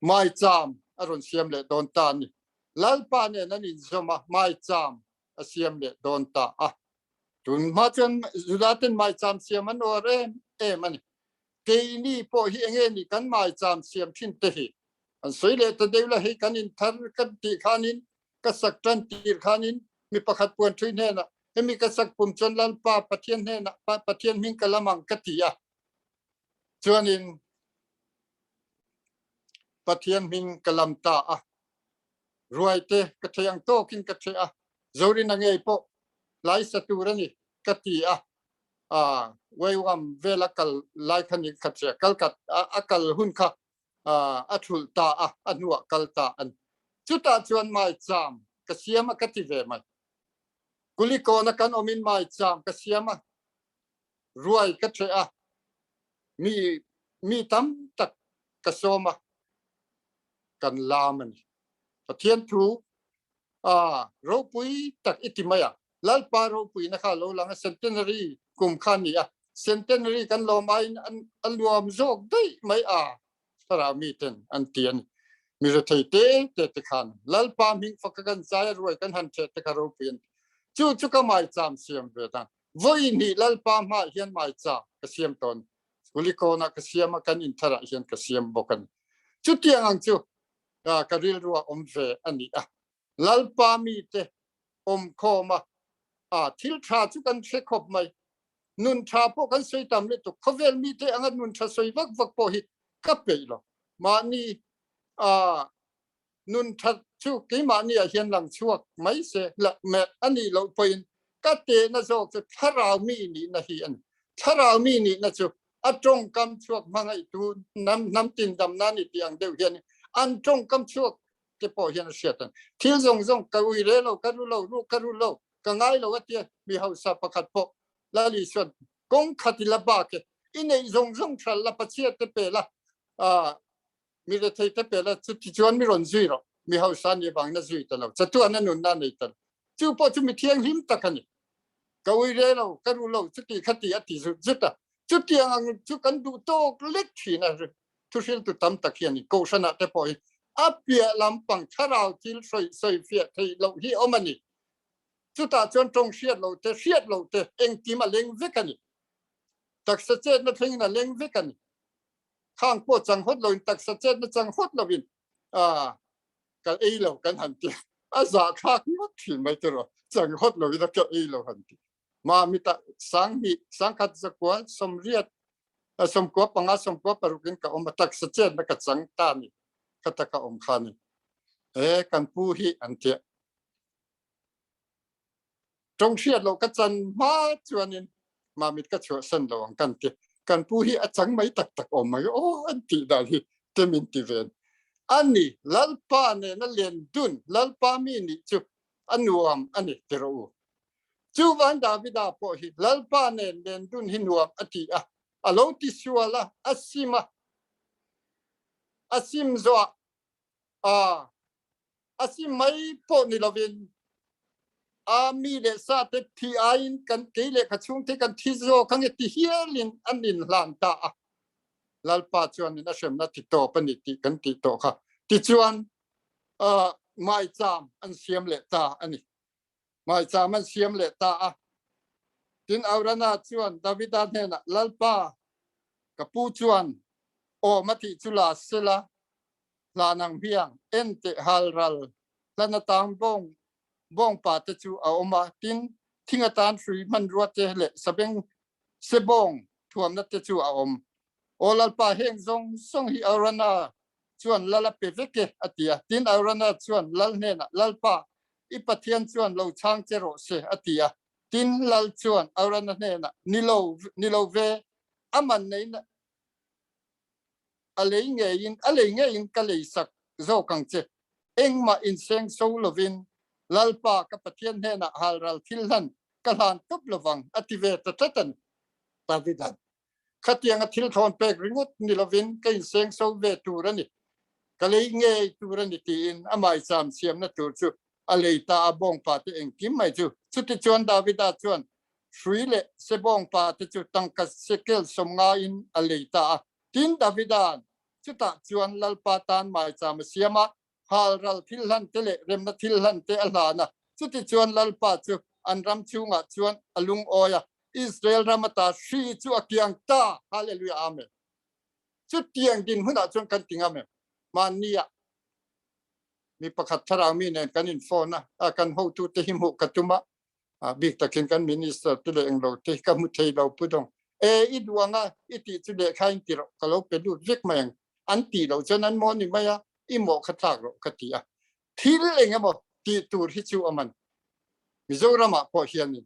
Maicham a rawn siam leh dawn ta a ni. Lalpa nen an inzawm a, maicham a siam leh dawn ta a. Tun hma chuan Judaten maicham siam an uar em em a ni. Keini pawh hi enge ni kan maicham siam thin te hi an sawi leh ta deuh la, hei kan inthar kan tih khanin ka sak tan tir khanin mi pakhat puan thui hnenah hemi ka sak pum chuan Lalpa Pathian hnenah Pathian hming ka lam ang ka ti a, chuanin Pathian hming ka lam ta a, ruai te ka thei ang tawkin ka theh a, Zorina ngei pawh lai sa tur a ni ka ti a, a Waiwam vela kal lai kha ni kha che kal kat a kal hun kha a thulh ta a, a hnuah kal ta a ni. Chutah chuan maicham ka siam a ka ti ve mai. Kulikawna kan awmin maicham ka siam a, ruai ka theh a, mi mi tam tak ka sawm a, kan lam a ni. Pathian thu a ropui tak i ti mai a, Lalpa ropuina kha lo lang a, centenary kum kha a ni a, centenary kan lawm aiin a nuam zawk daih mai a, thlarau miten an ti a ni. Mi rethei te te te khan Lalpa hming faka kan zai a ruai kan han theh te kha ropui an ti. Chu chu ka maicham siam ve dan. Vawi hnih Lalpa hmaah hian maicham ka siam tawh a ni. Kulikawnah ka siam a, kan intharah hian ka siam bawk a ni. Chutiang ang chu ka rilru a awm ve a ni a. Lalpa mite awmkhawm a, a thil tha chu kan hre khawp mai. Nun tha pawh kan sawi tam lutuk. Khawvel mite anga nun tha sawi vak vak pawh hi ka peih lo. Mahni a nun tha chu keimahni ah hian lang chhuak mai se, la meh a nih loh pawhin ka tehna zawk chu thlarau mi nihna hi a ni. Thlarau mi nihna chu a tawngkam chhuak hmangaihtu hnam hnam tin damna ni tih ang deuh hian an tawngkam chhuak te pawh hian a hriat a ni. Thil zawng zawng ka ui re lo, ka ru lo, ru ka ru lo, ka ngai lo a tia mi hausa pakhat pawh Lal Isuan kawng khat i la bak e, i neih zawng zawng hral la Pathian te pe la, mi rethei te pe la chuti chuan mi rawn zui rawh, mi hausa ni avangin a zui ta lo, chatuan a nunna a nei ta lo. Chu pawh chu mi thianghlim tak a ni. Ka ui re lo, ka ru lo, chuti khati a ti zut zut a. Chutiang ang chu kan duh tawk lek thin a, thuhriltu tam tak hian in kohhranah te pawh hi a piah lampang thlarau thil sawi sawi fiah theih loh hi awm a ni. Chutah chuan tawng hriat loh te, hriat loh te engkim a leng vek a ni. Taksa chetna thlengin a leng vek a ni. Khang pawh chang hawt loin taksa chetna chang hawt loin ka ei lo kan han ti a zahthlak ngawt thin mai te rawh chang hawt loin a ka ei lo han ti ma mi ta sang hi sangkhat zakua somriat somkua panga somkua parukin ka awm a taksa chetna ka chang ta ni khata ka awm kha ni e kan pu hi an tia Tawng hriat loh ka chan hma chuanin Mamit ka chhuahsan lo ang kan ti. Kan pu hi a chang mai tak tak awm mai aw an tih dan hi te min ti ven. A ni, Lalpa nena len dun, Lalpa mi nih chu a nuam a ni ti rawh u. Chuvan Davida pawh hi Lalpa nen len dun hi nuam a ti a, a lo ti sual a, a sim a, a sim zawh a, A si mai pawh ni lovin a mi leh sa te thi aiin kan kei leh ka chhungte kan thi zawk ange ti hialin an inhlan ta a. Lalpa chuanin a hremna ti tawp a ni tih kan tih tawh kha. Tichuan maicham an siam leh ta a ni. Maicham an siam leh ta a. Tin Aurana chuan Davida hnenah, Lalpa, ka pu chuan awm a tih chu la sela, hlan ang hmiang en teh hal ral hlan atang bawng bawngpa te chu a awm a, tin thing atan hrui hmanrua te leh sabeng sebawng thuamna te chu a awm. Aw Lalpa heng zawng zawng hi Arana chuan lal a pe vek e a ti a, tin Arana chuan lal hnenah Lalpa i Pathian chuan lo chhang che rawh se a ti a, tin lal chuan Arana hnenah ni lo ni lo ve a man neihna a lei ngeiin a lei ngeiin ka lei sak zawk ang che. Engmah inseng so lovin Lalpa ka Pathian hnenah halral thil hlan ka hlan tawp lovang a ti ve ta tlat a ni. Davida'n khatianga thil thawn pek ringawt ni lovin ka inseng so ve tur a ni, ka lei ngei tur a ni tiin a maicham siamna tur chu a lei ta a, bawngpa te engkim mai chu. Chutichuan Davida chuan hrui leh sebawngpa te chu tangka shekel 50 in a lei ta a. Tin, Davida'n chutah chuan Lalpa tan maicham a siam a, halral thil hlan te leh remna thil hlan te a hlan a. Chutichuan Lalpa chu an ram chhungah chuan a lungawi a, Israel ram ata hri chu a kiang ta. Hallelujah Amen. Chutiang dinhmunah chuan kan ti ngam em? Mahnia mi pakhat thlarau mi nen kan in phone a, kan hotute hi hmuh ka tum a, bik takin kan minister te leh englo te ka hmu thei lo pu dawng e i duh anga i tih chu lehkha in ti rawh ka lo pe lut vek mai ang an tih loh chuan an maw ni mai a i mawh kha thlak rawh ka ti a thil eng emaw tih tur hi chu a man Mizoramah pawh hianin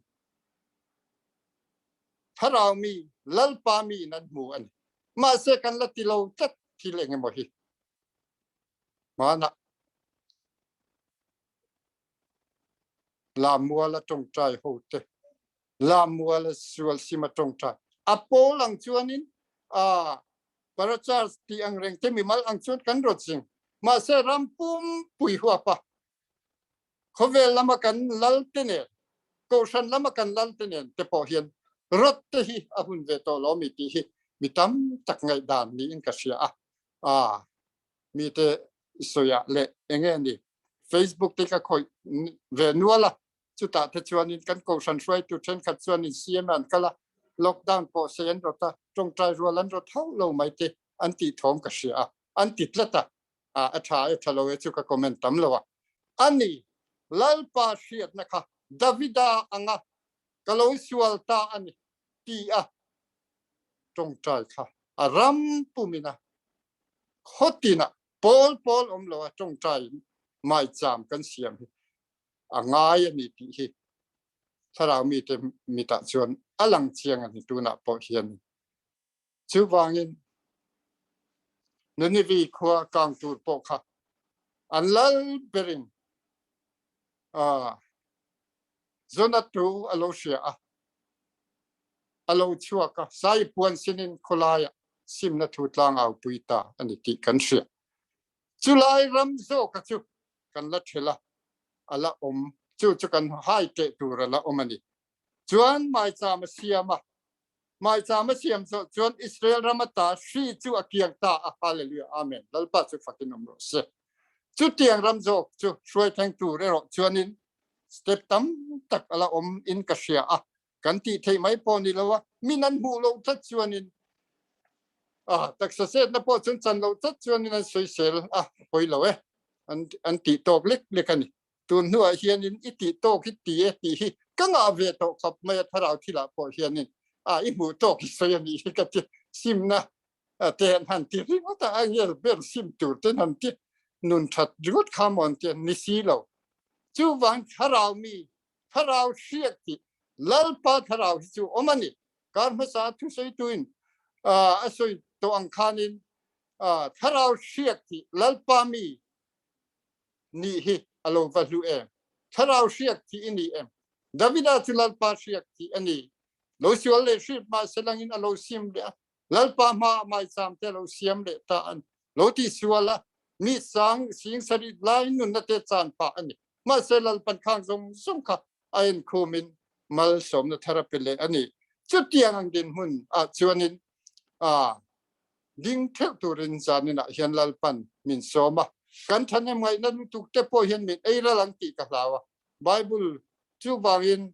thlarau mi lalpa mi in an hmu a ni mahse kan la ti lo tlat thil eng emaw hi hmanah Lamuala tawngtai ho te, Lamuala sual sima tawngtai. A pawl ang chuanin a parachars tih ang reng te mimal ang chuan kan rawt zing. Mahse ram pumpui huapa khawvel lama kan lal te nen, kohhran lama kan lal te nen te pawh hian rawt te hi a hun ve tawh lo mi tih hi mi tam tak ngaihdan niin ka hria a. A mite sawiah leh enge ni Facebook te ka khawih ve nual a, chutah te chuanin kan kohhran hruaitu thenkhat chuanin CM an kal a, lockdown pawh sei an rawt a, tawngtai rual an rawt hauh lo mai te an tih thawm ka hria a, an ti tlat a, a tha e tha lo e chu ka comment tam lo a. Ani Lalpa hriatna kha Davida anga ka lo sual ta a ni ti a tawngtai kha a ram pumin a khawtinah pawl pawl awm lo a tawngtai maicham kan siam hi a ngai a ni tih hi. Thlarau mite mitah chuan a lang chiang a ni tunah pawh hian. Chuvangin Ninive khua kang tur pawh kha an lal berin Jonah tu a lo hria a, a lo chhuak a, sai puan sinin khawlaiah simna thu tlangau pui ta a ni tih kan hria. Chulai ram zawka chu kan la ṭhel a, a la awm, chu chu kan hai teh tur a la awm a ni. Chuan maicham a siam a, maicham a siam zawh chuan Israel ram ata hri chu a kiang ta a, Hallelujah, Amen, Lalpa chu fakin awm rawh se. Chutiang ram zawk chu hruai thleng tur erawh chuanin step tam tak a la awm in ka hria a, kan tih theih mai pawh ni lo a, min an hmuh loh tlat chuanin a taksa chetna pawh chuan chan loh tlat chuanin an sawisel a, pawi lo e, an an tih tawk lek lek a ni. Tun hnuah hianin i tih tawk hi ti e tih hi ka ngah ve tawh khawp mai a, thlarau thilah pawh hianin a i hmuh tawk i sawi a nih hi ka ti, simna te an han ti ringawt a, a ngel ber sim tur ten han ti nun that ringawt kha maw an ti a, ni si lo. Chuvang thlarau mi thlarau hriat tih Lalpa thlarau hi chu awm a ni. Kar hmasa thusawitu in a sawi tawh ang khanin thlarau hriat tih Lalpa mi nih hi a lo va hlu em? Thlarau hriat tih i ni em? Davida chu Lalpa hriat tih a ni. Lo sual leh hriat mah selangin a lo sim leh a, Lalpa hmaah maicham te lo siam leh ta a ni. Lo ti sual a, mi sang sing sarih lai nunna te chan pah a ni. Mahse Lalpan khang zawng zawng kha a enkhumin malsawmna thar a pe leh a ni. Chutiang ang dinhmun ah chuanin a ding theuh turin zaninah hian Lalpan min sawm a. Kan thahnem ngaihna lutuk te pawh hian min ei ral ang tih ka hlau a. Bible chuvangin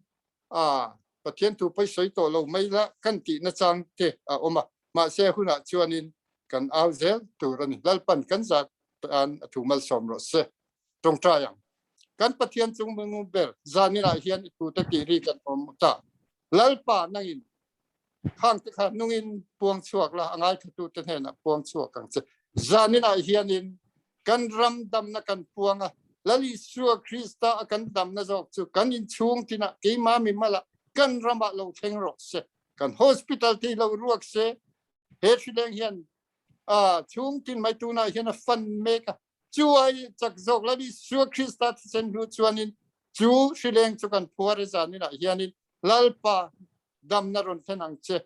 a Pathian thu pawi sawi tawh lo mai la kan tihna chang te a awm a. Mahse hunah chuanin kan au zel tur a ni. Lalpan kan zat tan a thu malsawm rawh se. Tawngtai ang. Kan Pathian chung nung ber zaninah hian i tute tih ri kan awm ta. Lalpa nangin khang te kha nungin puang chhuak la, a ngaithlatute hnenah puang chhuak ang che. Zaninah hianin kan ram damna kan puang a, Lal Isua Krista a kan damna zawk chu kan inchhung tinah keimah mimalah kan ramah lo thleng rawh se. Kan hospital te hi lo ruak se, he hrileng hian a chhung tin mai tunah hian a fan mek a. Chu ai chak zawk Lal Isua Krista thisen hnu chuanin chu hrileng chu kan phuar e zaninah hianin Lalpa damna rawn thlen ang che.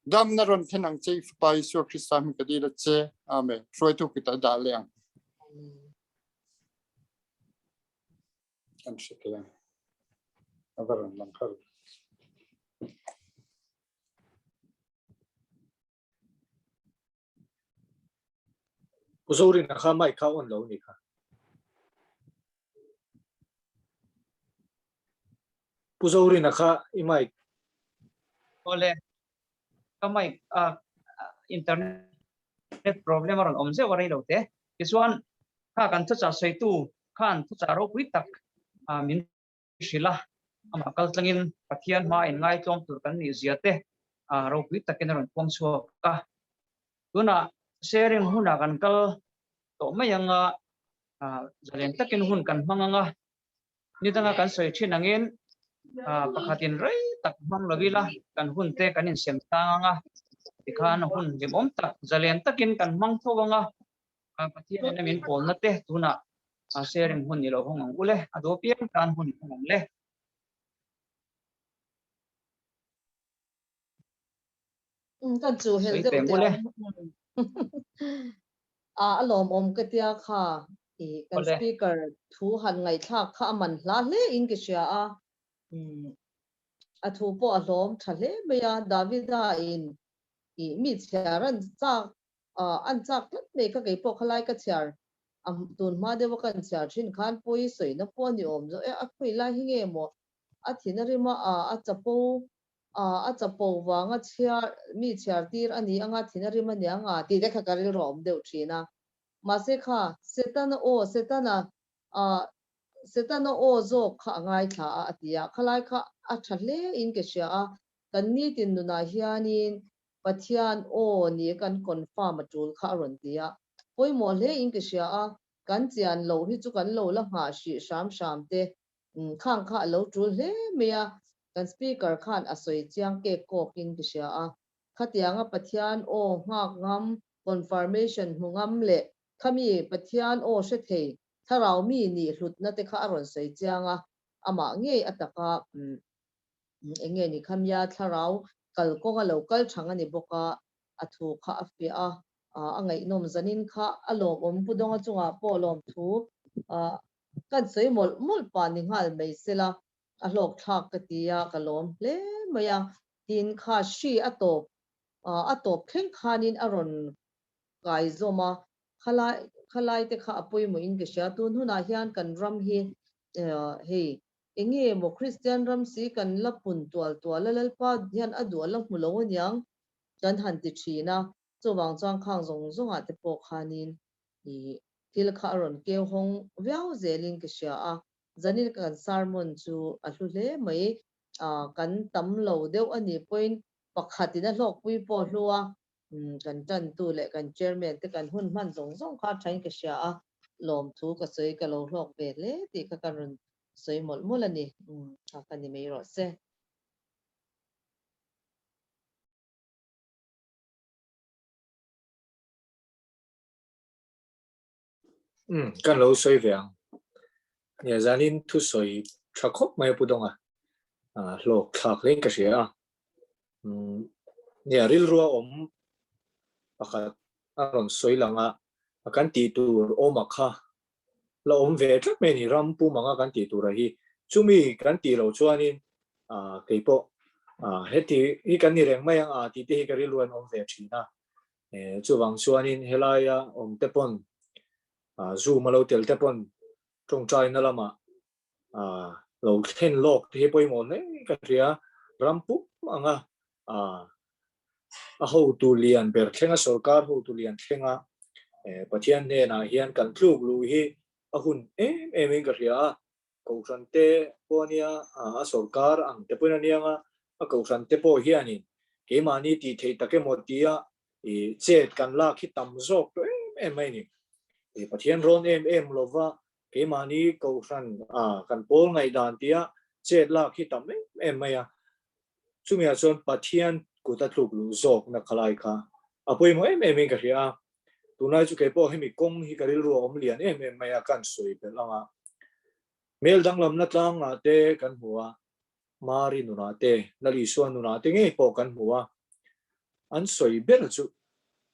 Damna rawn thlen ang che i Fapa Isua Krista hming ka dil a che. Amen. Hruaitu kita dah leh ang. An hre thei ang. A va rawn lang har. Pu Zorina kha mic kha on lo ni kha. Pu Zorina kha i mic. Awle, ka mic a internet problem a rawn awm zeuh a rei lo te. Tichuan kha kan thuchah sawitu khan thuchah ropui tak min hrilh a, amah kal tlangin Pathian hmaa inngaitluang tur kan nih zia te ropui takin a rawn puang chhuak a. Tunah sharing hunah kan kal tawh mai ang a, zalen takin hun kan hmang ang a, ni danga kan sawi thin angin pakhatin rei tak hmang lo ila kan hun te kan insem tlang ang a, tikhan hun hlimawm tak zalen takin kan hmang tho ang a, Pathian in a min pawlna te tunah sharing hun i lo hawng ang ule, a duh apiang tan hun hawng ang le. Kan chu hel deuh te ang. A a lawmawm ka tia kha i kan speaker thu han ngaihthlak kha a man hla hle in ka hria a. A thu pawh a hlawm tha hle mai a, Davida in i mi chhiar an chak an chak tlat mai kha keipawh khalai ka chhiar a tun hma deuh a kan chhiar thin khan pawi sawina pawh a ni awm zawh e a khawi lai hi nge maw a thin a rim a a chapo a chapo vanga chhiar mi chhiar tir a ni anga thin a rim a ni anga tih te kha ka rilru a awm deuh thin a mahse kha Setana aw Setana Setana aw zawk kha a ngaithla a a ti a khalai kha a tha hle in ka hria a kan nitin nunah hianin Pathian aw ni kan confirm a tul kha a rawn ti a, pawimawh hle in ka hria a, kan chian loh hi chu kan lo la nghah hrih hram hram te. Khang kha a lo tul hle mai a, kan Speaker khan a sawi chiang kek kawkin ka hria a. Khatianga Pathian aw nghak ngam, confirmation hmu ngam leh khami Pathian aw hre thei thlarau mi nih hlutna te kha a rawn sawi chiang a, amah ngei a taka eng nge ni khamia thlarau kalkawng a lo kal thang a ni bawk a, a thu kha a fiah a, a ngaihnawm zanin kha a lawmawm Pu Dawnga chungah pawh lawmthu kan sawi mawlh mawlh pah ni nghal mai sela a hlawk thlak ka ti a, ka lawm hle mai a, tin kha hri a tawp a tawp thleng khanin a rawn kai zawm a, khalai khalai te kha a pawimawh in ka hria, tun hunah hian kan ram hi hei enge maw Kristian ram si kan la pun tual tual a, Lalpa hian a duh a la hmu lo aniang kan han ti thin a, chuvang chuan khang zawng zawngah te pawh khanin ih thil kha a rawn keu hawng viau zelin ka hria a, zanin kan sermon chu a hlu hle mai, ah kan tam lo deuh a nih pawhin pakhatin a hlawkpui pawh a hlu a, kan tantu leh kan chairman te kan hun hman zawng zawng kha a thain ka hria a, lawmthu ka sawi ka lo hlawk ve hle tih kha ka rawn sawi mawlh mawlh a ni, kha ka ni mai rawh se. Um kan lo sawi ve ang. Nia zanin thu sawi tha khawp mai a Pu Dawnga. Ah hlawk thlak hlein ka hria a. Um nia rilru a awm pakhat a rawn sawi lang a, a kan tih tur awm a kha la awm ve tlat mai a ni ram pum anga kan tih tur a hi. Chumi kan tih loh chuanin ah keipawh ah heti hi kan ni reng mai ang a tih te hi ka rilru an awm ve thin a. Chuvang chuanin helaia awm te pawn Zoom a lo tel te pawn tawngtaina lamah lo thlen lawk te hi pawimawh hle ka hria. Ram pum anga a hotu lian ber thlenga sorkar hotu lian thlenga Pathian hnenah hian kan tluk luh hi a hun em em in ka hria a. Kohhran te pawh ania a sorkar ang te pawhin ania anga a kohhran te pawh hianin keimahni tih theih tak emaw tia i chet kan lak hi tam zawk tawh em em mai a ni. I Pathian rawn em em lova keimahni kohhran a kan pawl ngaihdan tia chet lak hi tam em em mai a. Chumiah chuan Pathian kut a tluk luh zawkna khalai kha a pawimawh em em in ka hria a. Tunlai chu keipawh hemi kawng hi ka rilru a awm lian em em mai a, kan sawi belh ang a. Hmel danglamna tlangah te kan hmu a, Mari nunah te, Lal Isua nunah te ngei pawh kan hmu a. An sawi ber chu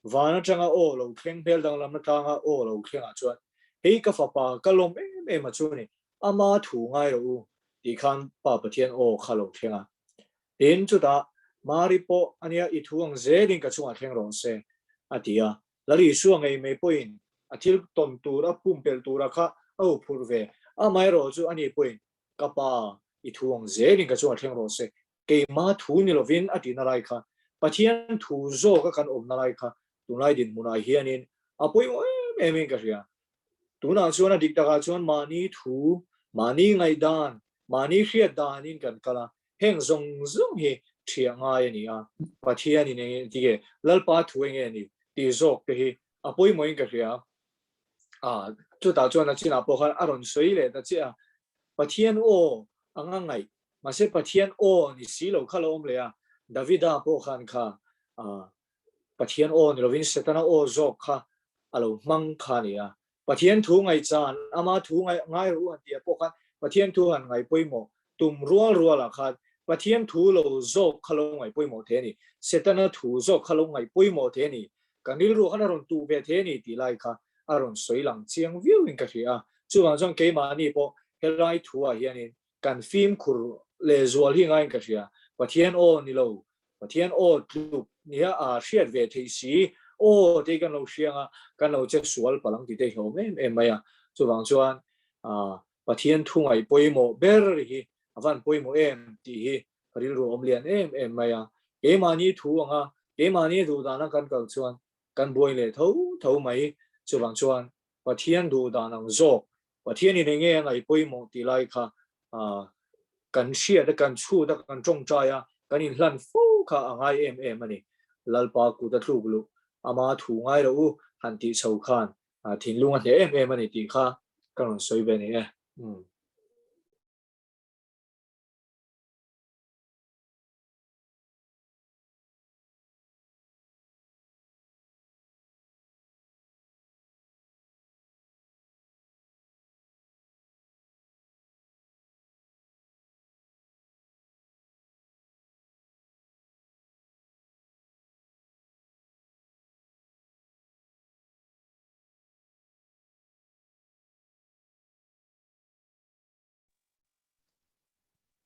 van atanga aw lo thleng, hmel danglamna tlanga aw lo thlengah chuan hei ka fapa ka lawm em em a chu a ni, ama thu ngai rawh u tih khan Pa Pathian aw kha lo thleng a. Tin, chutah Mari pawh a nia i thu ang zelin ka chungah thleng rawh se, a ti a. Lal Isua ngei mai pawhin a thil tawn tur, a pumpelh tura kha a huphurh ve. Amaherawh chu ani pawhin, Ka Pa, i thu ang zelin ka chungah thleng rawh se, keima thu ni lovin a tihna lai kha, Pathian thu zawka kan awmna lai kha tunlai dinhmunah hianin a pawimawh em emin ka hria. Tunah chuan a dik takah chuan mahni thu, mahni ngaihdan, mahni hriat danin kan kal a, Heng zawng zawng hi thiah ngai a ni a, Pathianin eng nge tige Lalpa thu eng nge ni tih zawk te hi a pawimawhin ka hria. A, chutah chuan a chinah pawh khan a rawn sawi leh ta chiah a, Pathian aw anga ngaih, mahse Pathian aw ni si lo kha lo awm leh a, Davida pawh khan kha a, Pathian aw ni lovin Setana aw zawk kha a lo hmang kha a ni a, Pathian thu ngaihchan, ama thu ngai rawh u han tih ah pawh khan Pathian thu han ngaih pawimawh tum rual rual ah khan Pathian thu lo zawk kha lo ngaih pawimawh thei a ni, Setana thu zawk kha lo ngaih pawimawh thei a ni, kan rilru khan a rawn tuh ve thei a ni tih lai kha a rawn sawi lang chiang viau in ka hria a. Chuvang chuan keimahni pawh helai thu ah hianin kan fimkhur leh zual hi ngaiin ka hria. Pathian aw ni lo, Pathian aw tluk nia a hriat ve theih si, aw tei kan lo hriang a, kan lo che sual palh ang tih te hi a awm em em mai a. Chuvang chuan Pathian thu ngaih pawimawh ber hi a van pawimawh em tih hi ka rilru a awm lian em em mai a. Keimahni thu anga, keimahni duhdana kan kal chuan kan buai leh tho tho mai. Chuvang chuan Pathian duhdan ang zawk, Pathianin eng nge a ngaih pawimawh tih lai kha kan hriat a, kan chhut a, kan tawngtai a, kan inhlan fo kha a ngai em em a ni. Lalpa kut a tluk luh, ama thu ngai loh u han tih chho khan thinlung a hneh em em a ni tih kha ka rawn sawi ve ni e.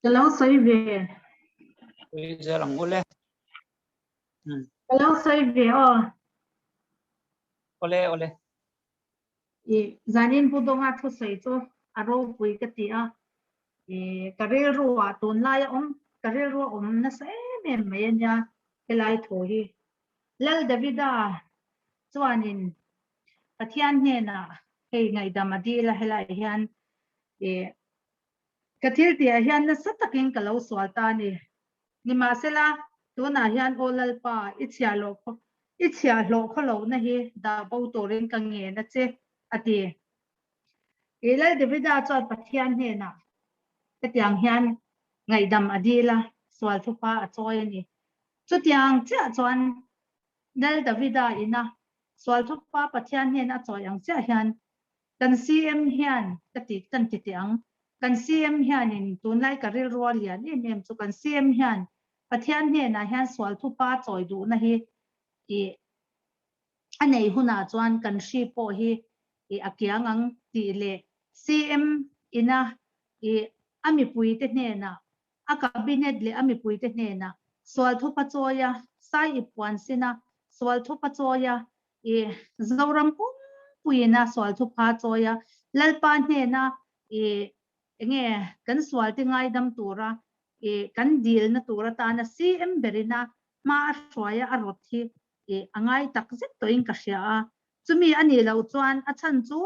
Ka lo sawi ve. Sawi zel ang ule. Ka lo sawi ve aw. Awle awle. I zanin Pu Dawnga thusawi chu a ropui ka ti a. I ka rilru ah tunlai a awm ka rilru a awm nasa em em mai ania helai thu hi. Lal Davida chuanin Pathian hnenah hei ngaihdam a dil a helai hian i Ka thil tihah hian nasa takin ka lo sual ta a ni. Nimahsela, tunah hian Aw Lalpa, i chhiahhlawh i chhiahhlawh khawlohna hi dah bo turin ka ngen a che, a ti. I Lal Davida chuan Pathian hnenah hetiang hian ngaihdam a dil a, sual thupa a chawi a ni. Chutiang chiah chuan Lal Davida ina sual thupa Pathian hnen a chawi ang chiah hian Kan CM hian ka ti kan ti teh ang. Kan CM hianin tunlai ka rilru a lian em em chu kan CM hian Pathian hnenah hian sual thupa chawi duhna hi ih a nei hunah chuan kan hri pawh hi ih a kiang ang tih leh CM ina ih a mipuite hnenah a cabinet leh a mipuite hnenah sual thupa chawia sai ip puan sina sual thupa chawia I Zoram pumpuiin a sual thu pha chawi a, Lalpa hnena i enge kan sualte ngaidam tura i kan dilna tur atana CM berin a hma a hruai a a rawt hi i a ngai tak zet tawhin ka hria a. Chumi a nih loh chuan a chhan chu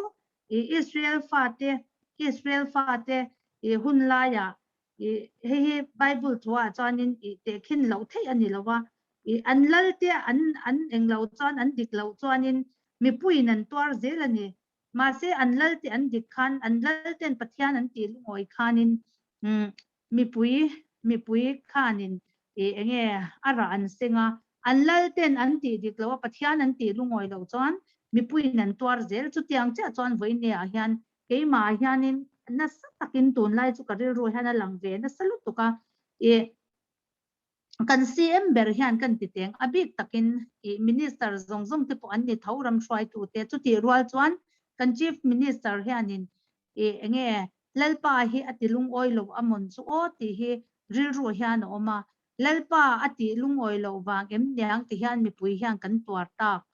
i Israel fate Israel fate i hun laiah I hei hi Bible thuah chuanin i tehkhin loh theih a ni lo a, i an lal te an an eng lo chuan an dik loh chuanin mipuiin an tuar zel a ni. Mahse an lal te an dik khan an lal ten Pathian an tih lungawi khanin umm mipui mipui khanin i enge a rah an seng a, an lal ten an tih dik loh a Pathian an tih lungawi loh chuan mipuiin an tuar zel. Chutiang chiah chuan vawiin ah hian Keimah hianin nasa takin tunlai chu ka rilru hian a lang ve nasa lutuk a, i kan CM ber hian kan ti teng a bik takin i Minister zawng zawng te pawh an ni tho ram hruaitute chutih rual chuan kan Chief Minister hianin i enge Lalpa hi a ti lungawi lo a mawn chu aw tih hi rilru hian a awm a, Lalpa a tih lungawi loh vang em niang ti hian mipui hian kan tuar tak.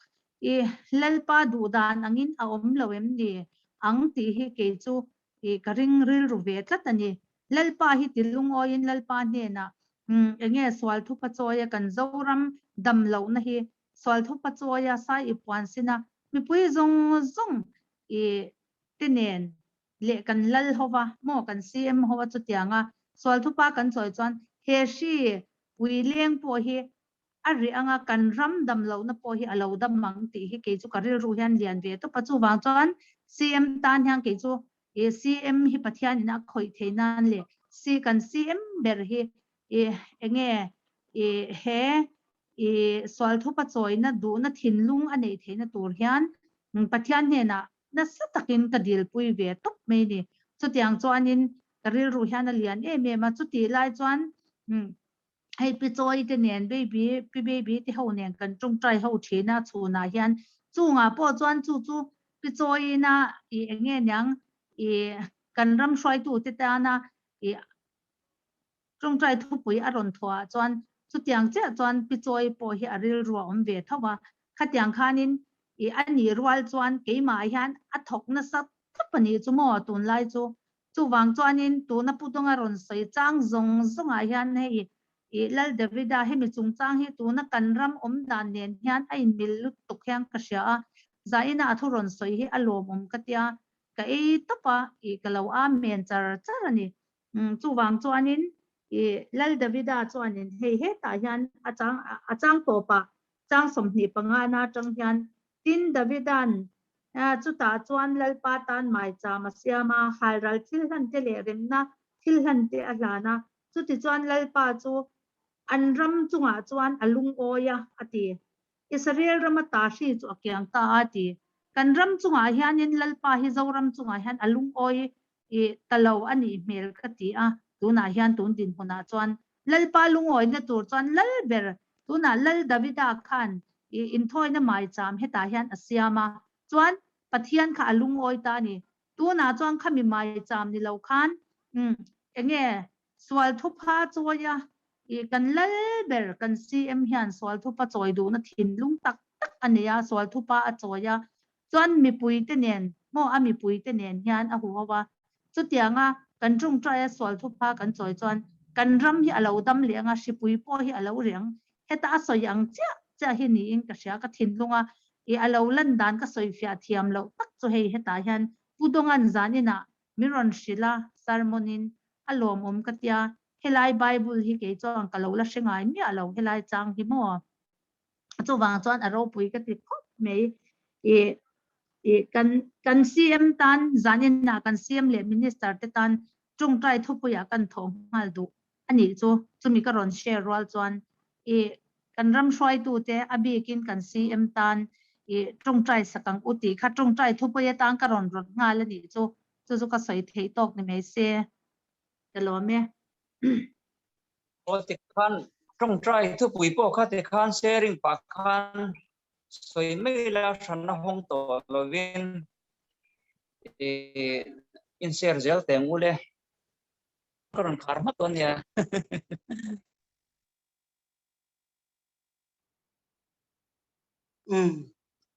I Lalpa duh dan angin a awm lo em ni ang tih hi kei chu i ka ring rilru ve tlat a ni. Lalpa hi ti lungawiin Lalpa hnenah umm enge sual thupa chawia kan Zoram dam lohna hi sual thupa chawia sai i puan sina mipui zawng zawng i te nen leh kan lal hova maw kan CM hova chutianga sual thupa kan chawi chuan he hri pui leng pawh hi a rih anga kan ram dam lohna pawh hi a lo dam ang tih hi kei chu ka rilru hian lian ve tawp a, chuvang chuan CM tan hian kei chu i CM hi Pathian in a khawih thei nan leh si kan CM ber hi i enge i he i sual thupa chawina duhna thinlung a neih theihna tur hian Pathian hnenah nasa takin ka dilpui ve tawp mai ni. Chutiang chuanin ka rilru hian a lian em em a, chutih lai chuan hei pi Chawi te nen baby pi baby te ho nen kan tawngtai ho thin a chhunah hian chungah pawh chuan chu chu pi Chawiina i enge niang i kan ram hruaitu te tana i tawngtai thupui a rawn thawh ah chuan chutiang chiah chuan pi Chawi pawh hi a rilru a awm ve tho a, khatiang khanin i a nih rual chuan keimah hian a thawk nasa tawp a nih chu maw tunlai chu Chuvang chuanin tuna Pu Dawnga rawn sawi chang zawng zawngah hian hei i Lal Davida hemi chungchang hi tuna kan ram awm dan nen hian a inmil lutuk hian ka hria a, Zaina a thu rawn sawi hi a lawmawm ka tia, ka ei tawp a, i ka lo amen char char a ni. Chuvang chuanin i Lal Davida chuanin hei hetah hian a chang a chang tawpah chang 25 na atang hian tin Davida'n Chutah chuan Lalpa tan maicham a siam a, halral thil hlan te leh remna thil hlan te a hlan a. Chutichuan Lalpa chu an ram chungah chuan a lungawi a, a ti. Israel rama tahri chu a kiang ta a, a ti. Kan ram chungah hianin Lalpa hi Zoram chungah hian a lungawi ta lo a nih hmel ka ti a, tunah hian tun dinhmunah chuan Lalpa lungawina tur chuan lal ber tunah Lal Davida khan i inthawina maicham hetah hian a siam a, chuan Pathian kha a lungawi ta a ni. Tunah chuan khami maicham ni lo khan enge Sual thupha chawi a, i kan lal ber kan CM hian sual thupha chawi duhna thinlung tak tak a nei a, sual thupha a chawi a, chuan mipuite nen maw a mipuite nen hian a huho a, chutianga kan tawngtaia sual thupha kan chawi chuan kan ram hi a lo dam leh ang a, hripui pawh hi a lo reng, heta a sawi ang chiah chiah hi niin ka hria, ka thinlunga i a lo lan dan ka sawi fiah thiam loh tak chu hei hetah hian Pu Dawnga'n zaninah min rawn hrilh a, sermon in a lawmawm ka tia, helai Bible hi kei chuan ka lo la hre ngai miah lo helai chang hi maw? Chuvang chuan a ropui ka ti khawp mai. I i kan kan CM tan zaninah kan CM leh Minister te tan tawngtai thupuiah kan thawh nghal duh a nih chu. Chumi ka rawn share rual chuan i kan ram hruaitute a bikin kan CM tan i tawngtai sak ang u tih kha tawngtai thupui atan ka rawn rawt nghal a nih chu. Chu chu ka sawi theih tawk ni mai se. Ka lawm e. Aw tikhan tawngtai thupui pawh kha tikhan sharing pah khan sawi mai la hranna hawng tawh lovin in share zel teh ang u le. Ka rawn khar hmak dawn nia.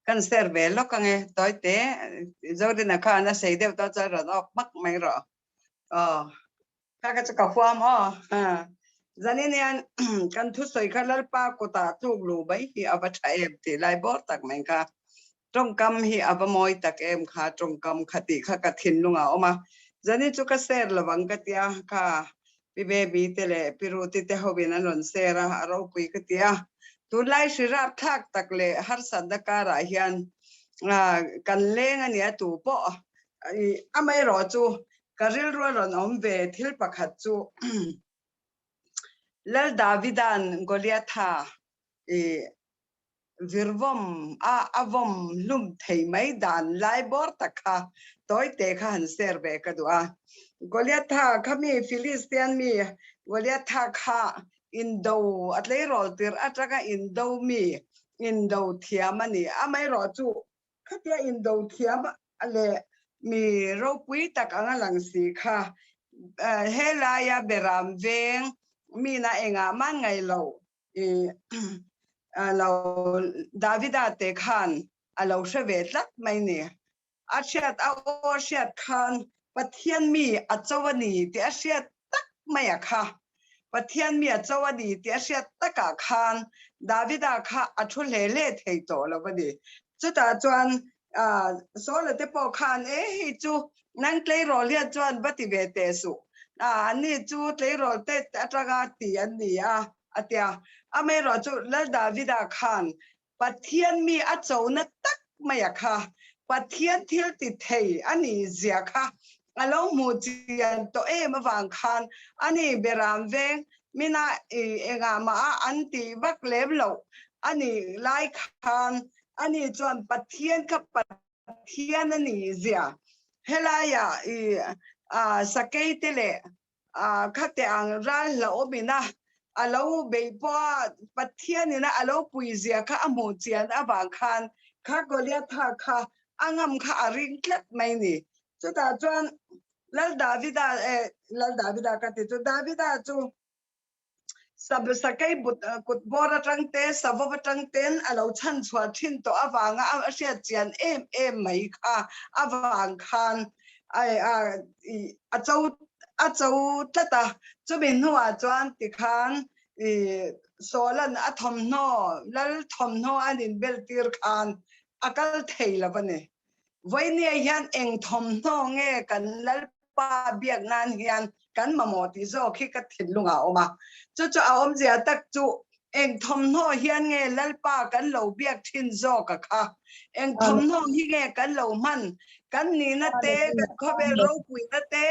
Kan share ve lawk ange tawi te Zorina khan a sei deuh tawh chuan rawn awk hmak mai rawh. Aw kha kha chu ka huam aw. Zanin hian kan thusawi kha Lalpa kutah tluk luh mai hi a va tha em tih lai bawr tak mai kha. Tawngkam hi a va mawi tak em kha tawngkam kha tih kha ka thinlung a awm a. Zanin chu ka share lovang ka tia kha Pi Baby te leh Pi Ruti te hoin an rawn share a, a ropui ka ti a. Tunlai hri rapthlak tak leh harsatna karah hian kan leng a nia tu pawh amaherawh chu ka rilru a rawn awm ve thil pakhat chu Lal Davida'n Goliatha i virvawm a a vawm hlum thei mai dan lai bawr tak kha tawi te kha han share ve ka duh a. Goliatha kha mi Philistian mi Goliatha kha indo a tleirawl tirh atanga indo mi indo thiam a ni. Amaherawh chu khatia indo thiam leh mi ropui tak anga lang si kha helaia beram veng mina engah man ngaih loh i lo Davida te khan a lo hre ve tlat mai ni. A hriat a aw a hriat khan Pathian mi a cho a ni tih a hriat tak mai a kha. Pathian mi a cho a ni tih a hriat takah khan Davida kha a thu hle hle thei tawh lo a ni. Chutah chuan Saula te pawh khan e hei chu nang tleirawl hian chuan va ti ve teh suh. Ani chu tleirawl te atanga ti an ni a. A ti a. Amaherawh chu Lal Davida khan Pathian mi a chona tak mai a kha, Pathian thil ti thei a nih zia kha a lo hmuh chian tawh em avang khan a ni beram veng mina i engah mah a an tih vak lem loh a nih lai khan a ni chuan Pathian kha Pathian a nih zia helaiah i sakei te leh Khate ang ral hlauhawmin a a lo beih pawh a, Pathianin a lo pui zia kha a hmuh chian avang khan kha Goliatha kha a ngam kha a ring tlat mai ni. Chutah chuan Lal Davida eh Lal Davida ka ti chu Davida chu sakei but kut bawr atang te savawp atang ten a lo chhan chhuah thin tawh avanga a hriat chian em em mai kha avang khan a cho a cho tlat a, chumi hnuah chuan tikhan i Sawlan a thawmhnaw lal thawmhnaw an inbel tir khan a kal thei lo a ni. Vawinia hian eng thawmhnaw nge kan Lalpa biak nan hian kan mamawh tih zawk hi ka thinlungah a awm a, chu chu a awmzia tak chu Eng thawmhnaw hian nge Lalpa kan lo biak thin zawk a kha? Eng thawmhnaw hi nge kan lo hman? Kan nihna te, kan khawvel ropuina te,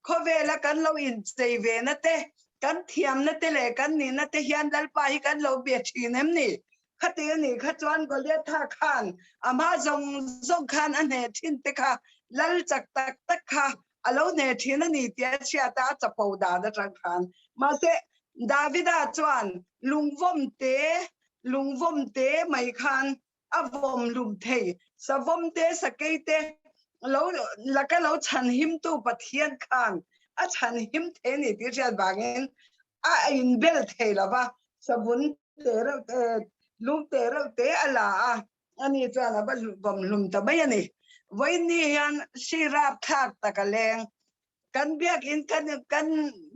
khawvela kan lo inchei vena te, kan thiamna te leh kan nihna te hian Lalpa hi kan lo bia thin em ni? Khati a nih kha chuan Goliatha khan a hma zawng zawng khan a hneh thin te kha Lal chak tak tak kha a lo hneh thin a ni tih a hriat a, a chapo dan atang khan. Mahse, Davida chuan lungvawm te, lungvawm te mai khan a vawm lum thei. Savawm te, sakei te lo laka lo chhan himtu Pathian khan A chhan him thei ni tih hriat vangin a inbel thei lo va, savun te reuh te, lung te reuh te a la a, ani chuan a va vawm hlum ta mai a ni. Vawiin hian hri rapthlak tak a leng. Kan biakin kan kan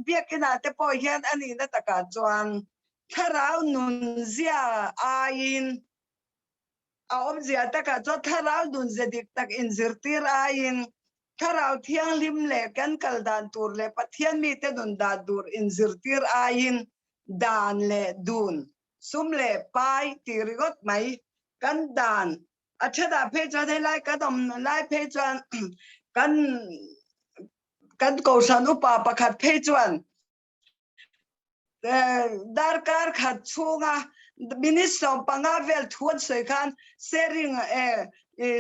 biakinah te pawh hian a nihna takah chuan thlarau nunzia aiin a awmzia takah chuan thlarau nunzia dik tak inzirtir aiin Thlarau Thianghlim leh kan kal dan tur leh Pathian mite nun dan tur inzirtir aiin dan leh dun, sum leh pai tih ringawt mai kan dan a thenah phei chuan helai kan awm lai phei chuan kan kan kohhran upa pakhat phei chuan Darkar khat chhunga minute 15 vel thu an sawi khan sharing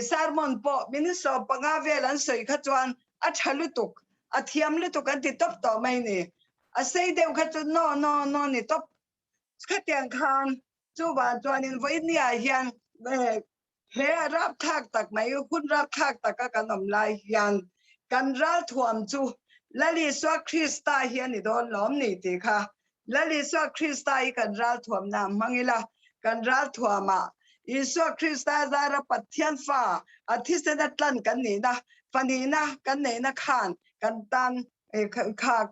sermon pawh minute 15 vel an sawi kha chuan a tha lutuk, a thiam lutuk an ti tawp tawh mai ni. A sei deuh kha chu no no no ni tawp. Khatiang khan chuvang chuanin vawinia hian he rapthlak tak mai, hun rapthlak taka kan awm lai hian kan ralthuam chu Lal Isua Krista hi a ni dawn lawm ni tih kha Lal Isua Krista hi kan ralthuamna hmang ila, kan ralthuamah Isua Krista zara Pathian fa a thisena tlan kan nihna, fa nihna kan neihna khan kan tan kha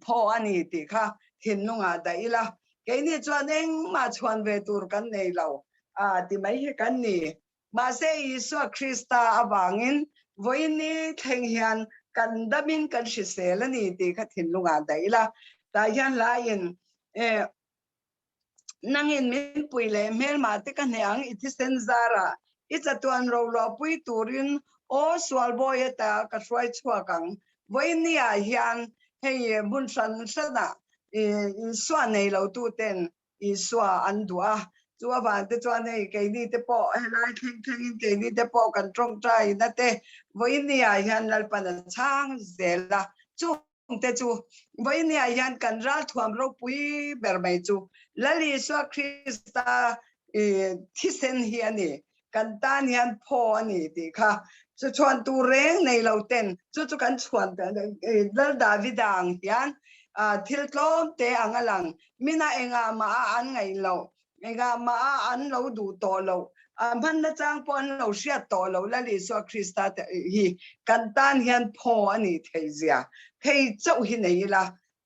phaw a ni tih kha thinlungah dah ila, keini chuan engmah chhuan ve tur kan nei lo a ti mai hi kan ni. Mahse Isua Krista avangin vawiin thleng hian kan damin kan hrisel a ni tih kha thinlungah dah ila, tah hian laiin e nangin min pui leh hmelmah te ka hneh ang i thisen zarah i chatuan roluahpui turin aw sual bawi ata ka hruai chhuak ang. Vawiin ah hian hei hmun hran hranah Isua nei lo tuten Isua an duh a, chu avang te chuan hei keini te pawh helai thleng thlengin keini te pawh kan tawngtaina te vawiin ah hian Lalpan a chhang zel a, chu te chu vawinia hian kan ralthuam ropui ber mai chu Lal Isua Krista thisen hi a ni, kan tan hian phaw a ni tih kha chu chhuan tur reng nei lo ten chu chu kan chhuan Lal Davida ang hian thil tlawm te ang a lang mina engah mah a an ngaih loh Engah mah a an lo duh tawh loh, a hmanna chang pawh an lo hriat tawh loh Lal Isua Krista te hi kan tan hian phaw a nih theih zia phei chauh hi nei ila,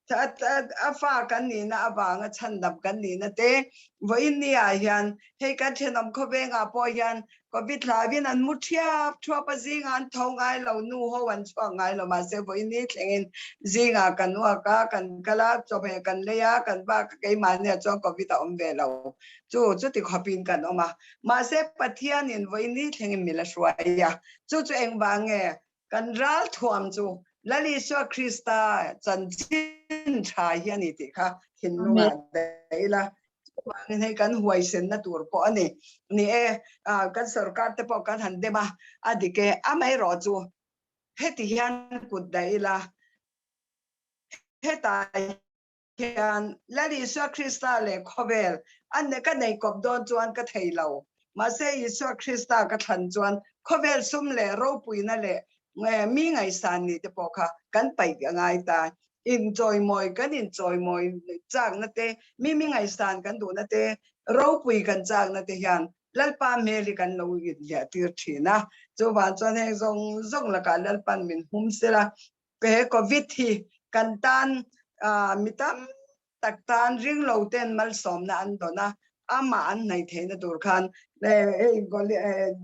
a fa kan nihna avanga chhandam kan nihna te vawiin ni ah hian hei kan thenawm khawvengah pawh hian Covid hlauhin an mu thiap thuap a, zingah an tho ngai lo, nu ho an chhuak ngai lo, mahse vawiin ni thlengin zingah kan uak a, kan kal a, chawhmeh kan lei a, kan bak a, keimahniah chuan Covid a awm ve lo. Chu chuti khawpin kan awm a, mahse Pathianin vawiin ni thlengin min la hruai a, chu chu engvang nge kan ralthuam chu Lal Isua Krista chanchin tha hi a ni tih kha thinlungah daih ila, chuvangin hei kan huaisenna tur pawh a ni. Ni e, kan sorkar te pawh kan han dem a, a dik e, amaherawh chu heti hian kut daih ila, hetah hian Lal Isua Krista leh khawvel a ka nei kawp dawn chuan ka thei lo. Mahse Isua Krista ka thlan chuan khawvel sum leh ropuina leh mi ngaihsan ni te pawh kha kan paih a ngai ta. Inchawimawi kan inchawimawi chakna te, mi mi ngaihsan kan duhna te, ropui kan chakna te hian Lalpa hmel hi kan lo inhliah tir thin a. Chuvang chuan heng zawng zawng lakah Lalpan min hum sela He Covid hi kan tan mi tam tak tan ring lo ten malsawmna an dawn a, amah an hnaih theihna tur khan hei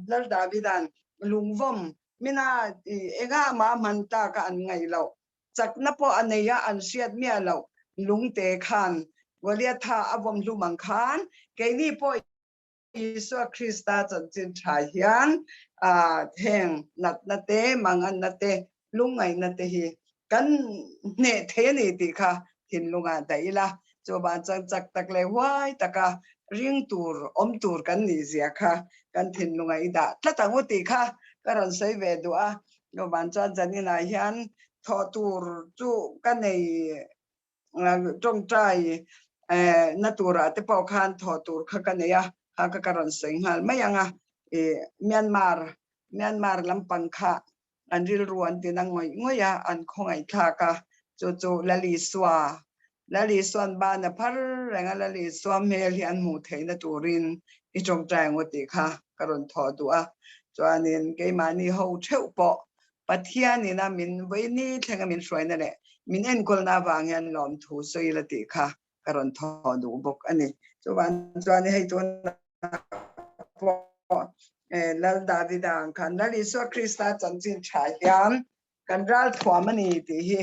Lal Davida'n lungvawm mina engah mah hman tak a an ngaih loh, chakna pawh a nei a an hriat miah loh lungte khan Goliatha a vawm hlum ang khan keini pawh Isua Krista chanchin tha hian heng natna te, manganna te, lungngaihna te hi kan hneh thei a ni tih kha thinlungah dah ila, chuvang chuan chak tak leh huai taka ring tur, awm tur kan nih zia kha kan thinlungah i dah tlat ang u tih kha ka rawn sawi ve duh a. Chuvang chuan zaninah hian thawh tur chu ka nei tawngtai na turah te pawh khan thawh tur kha ka nei a, kha ka ka rawn sawi nghal mai ang a, i Myanmar Myanmar lampang kha An rilru an tin a ngawih ngawih a, an khawngaihthlak a, chu chu Lal Isua, Lal Isua'n ban a phar reng a, Lal Isua hmel hi an hmuh theihna turin i tawngtai ang u tih kha ka rawn thawh duh a. Chuanin keimahni ho theuh pawh Pathianin a min vawiini thlenga min hruaina leh min enkawlna avang hian lawmthu sawi la tih kha ka rawn thawh duh bawk a ni. Chuvang chuan hei tunah pawh Lal Davida ang khan Lal Isua Krista chanchin tha hian kan ral thuam a ni tih hi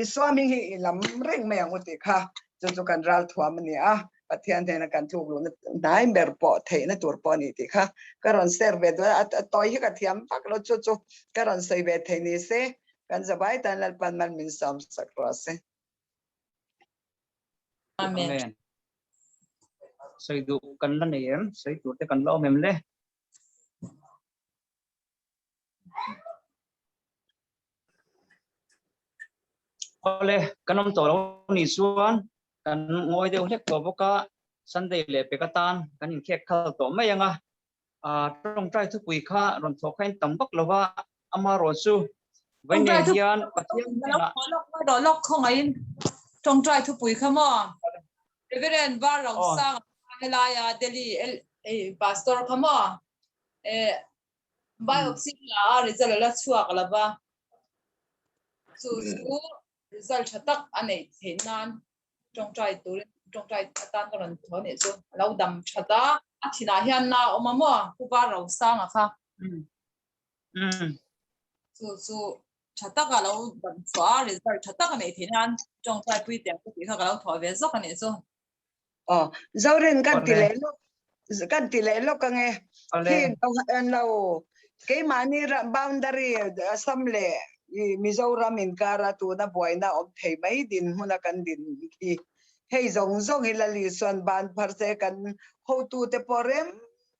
Isua hming hi i lam reng mai ang u tih kha chu chu kan ral thuam a ni a, Pathian hnena kan tluk luhna hnai ber pawh theihna tur pawh a ni tih kha ka rawn share ve duh a, a tawi hi ka thiam vak lo chu chu ka rawn sawi ve thei ni se kan zavai tan Lalpan mal min sawm sak rawh se. Amen. Sawi duh kan la nei em? Sawi tur te kan la awm em le? Awle, kan awm tawh lo ni chuan kan ngawi deuh hlek tawh bawk a, Sunday leh pek atan kan inkhek khal tawh mai ang a. Tawngtai thupui kha rawn thawh kha in tam vak lo va, amaherawh chu Vawiin hian Pathian hnenah. Lawk lawk khawngaihin tawngtai thupui kha maw? Reverend Varlawngsanga helaia Delhi Pastor kha maw? Biopsy la a result a la chhuak lo va, chu chu result tha tak a neih theih nan tawngtai turin tawngtai atan ka rawn thaw anih chu. A lo dam that a, a thinah hian na a awm a maw? Pu Varrosanga kha. Chu chu tha tak a lo dam chhuah a, result tha tak a neih theih nan tawngtai pui teh ang chu tih kha ka lo thaw ve zawk anih chu. Aw, Zorin kan ti leh lawk, kan ti leh lawk ange. Hi lo, keimahni boundary Assam leh Mizoram inkara tuna buaina awm thei mai dinhmuna kan din khi. Hei zawng zawng hi Lal Isuan ban phar se kan hotute pawh rem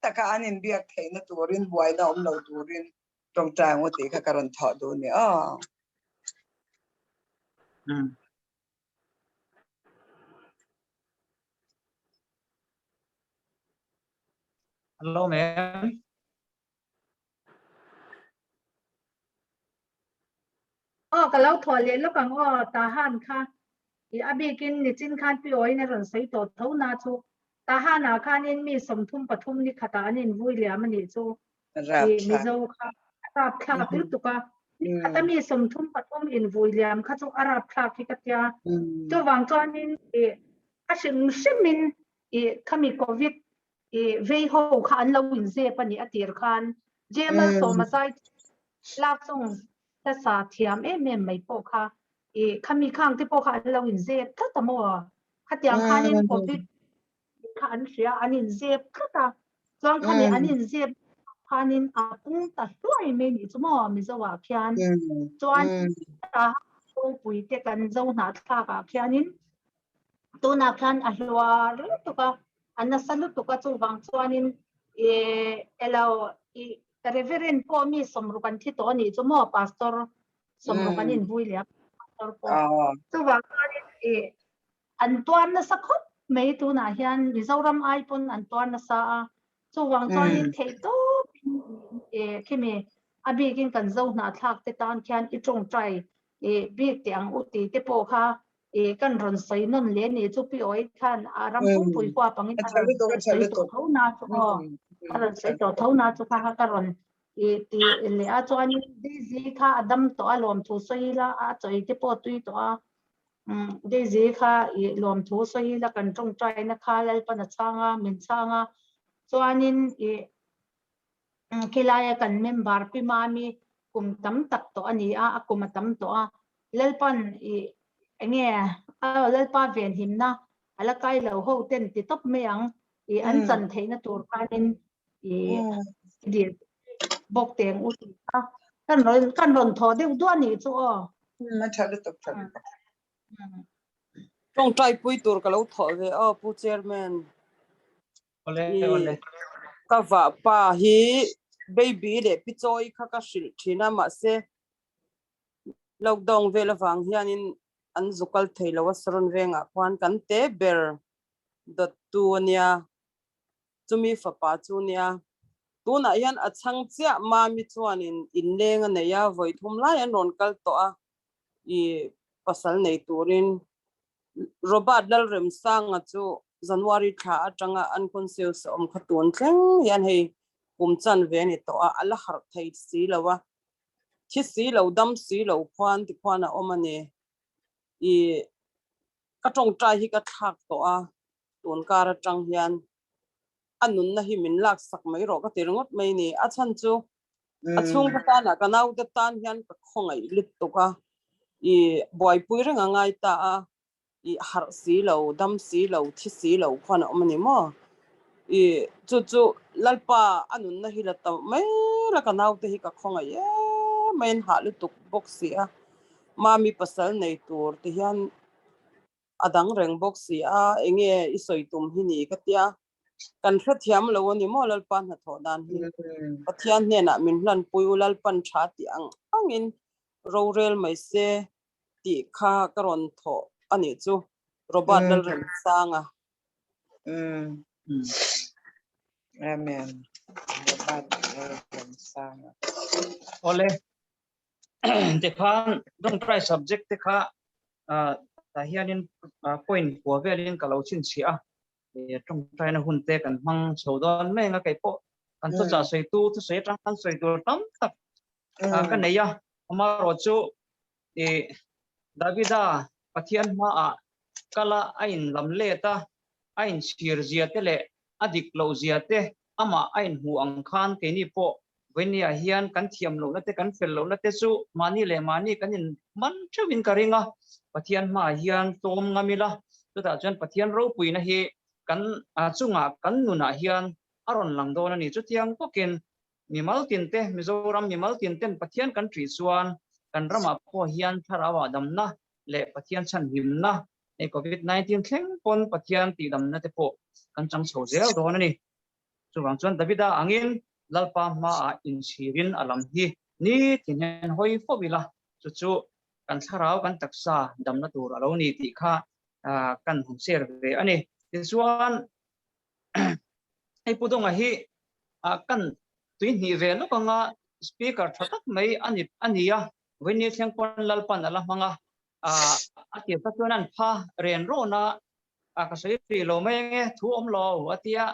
taka an inbiak theihna turin buaina awm lo turin tawngtai ang u tih kha ka rawn thawh duh a ni aw. Hello ma'am. Aw ka lo thawh leh lawk ang aw Tahan kha i a bikin nichin khan pi awin a rawn sawi tawh tho na chu Tahan ah khanin mi 33 ni khatah an invui liam a nih chu i Mizo kha a rapthlak lutuk a khata mi 33 invui liam kha chu a rapthlak hi ka tia chuvang chuanin i a hrim hrimin i khami covid i vei ho kha an lo inzep a nih a tir khan Jamal sawma zai lak chung hlasa thiam em em mai pawh kha i khami khang te pawh kha an lo inzep tlat a maw khatiang khanin covid kha an hria an inzep tlat a chuan khami an inzep khanin a pung ta hluai mai nih chu maw Mizo ah khian chuan ta pui te kan zo hnahthlak ah khianin tunah khian a hluar lutuk a a nasa lutuk a chuvang chuanin i elo i reverend pawh mi sawmruk an thi tawh a nih chu maw pastor sawmruk an invui leh a pastor pawh chuvang chuanin i An tuar nasa khawp mai tunah hian Mizoram ai pawn an tuar nasa a, chuvang chuanin theihtawpin khimi a bikin kan zo hnahthlak te tan khian i tawngtai bik teh ang u tih te pawh kha kan rawn sawi nawn leh ni chu Pi Awi khan a ram pumpui huap angin a rawn sawi tawh tho na chu aw a rawn sawi tawh tho na chu kha kha ka rawn ti leh a chuanin Daisy kha a dam tawh a lawmthu sawi ila a chawi te pawh a tui tawh a. Daisy kha i lawmthu sawi ila kan tawngtaina kha Lalpan a chhang a, min chhang a. Chuanin i khilaia kan member Pi Mami kum tam tak tawh a ni a, a kum a tam tawh a. Lalpan i enge a Lalpa venhimna a la kai lo ho ten ti tawp mai ang i an chan theihna tur khanin i dil bawk teng u tih kha kan rawn kan rawn thawh deuh duah nih chu aw. A tha lutuk tha lutuk. Tawngtai pui tur ka lo thawh ve aw Pu Chairman. Awle awle. Ka vah pa hi baby leh pi chawi kha ka hrilh thin a mahse lockdown vel avang hianin an zu kal thei lo a saron vengah khuan kan te ber dawttu ania chumi fapa chu nia. Tunah hian a chhang chiah Mami chuanin inleng a nei a, vawi thum lai an rawn kal tawh a, i pasal nei turin Robert Lalremsanga chu January thla atanga unconscious a awm kha tun thleng hian hei kum chan ve a ni tawh a, a la harh thei si lo a, thi si lo dam si lo khuan tikhuan a awm a ni. I ka tawngtai hi ka thlak tawh a, tun kar atang hian a nunna hi min laksak mai rawh ka ti ringawt mai ni. A chhan chu a chhungte tanah ka naute tan hian ka khawngaih lutuk a, i buaipui reng a ngai ta a, i harh si lo, dam si lo, thi si lo khuan a awm a ni maw? I chu chu Lalpa a nunna hi la ta mai la ka naute hi ka khawngaih em mai an hah lutuk bawk si a, Mami pasal nei tur ti hian a dang reng bawk si a, enge i sawi tum hi ni ka tia, kan hrethiam lo a ni maw Lalpa hnathawh dan hi. Pathian hnenah min hlanpui u Lalpan tha tih ang angin rorel mai se tih kha ka rawn thawh a nih chu Robert Lalremsanga. Amen. Robert Lalremsanga. Awle. Tikhan tawngtai subject te kha tah hianin point kua velin ka lo chhinchhiah a, tawngtaina hun te kan hmang chho dawn mai ang a, kei pawh kan thuchah sawitu thusawi atang khan sawi tur tam tak ka nei a, amaherawh chu Davida Pathian hmaah kala a inlam let a, a inchhir zia te leh a dik loh zia te amah a inhmuh ang khan keini pawh Vawiniah hian kan thiam lohna te kan fel lohna te chu mahni leh mahni kan in man theuhin ka ring a, Pathian hmaah hian tlawm ngam ila, chutah chuan Pathian ropuina hi kan chungah kan nunah hian a rawn lang dawn a ni. Chutiang bawkin mimal tinte, Mizoram mimal tinten Pathian kan ṭih chuan kan ramah pawh hian thlarauah damna leh Pathian chhanhimna hei Covid 19 thleng pawn Pathian tihdamna te pawh kan chang chho zel dawn a ni. Chuvang chuan Davida angin Lalpa hmaah inchhirin a lam hi nitin hian hawi fo ila, chu chu kan thlarau kan taksa damna tur a lo ni tih kha kan han share ve a ni. Tichuan hei Pu Dawnga hi kan tuihnih ve lawk anga speaker tha tak mai a ni a, vawiin ni thleng pawn Lalpan a la hmang a, a tir kha chuan an pha ren rawn a, ka sawi rih lo mai ange thu awm lo a tia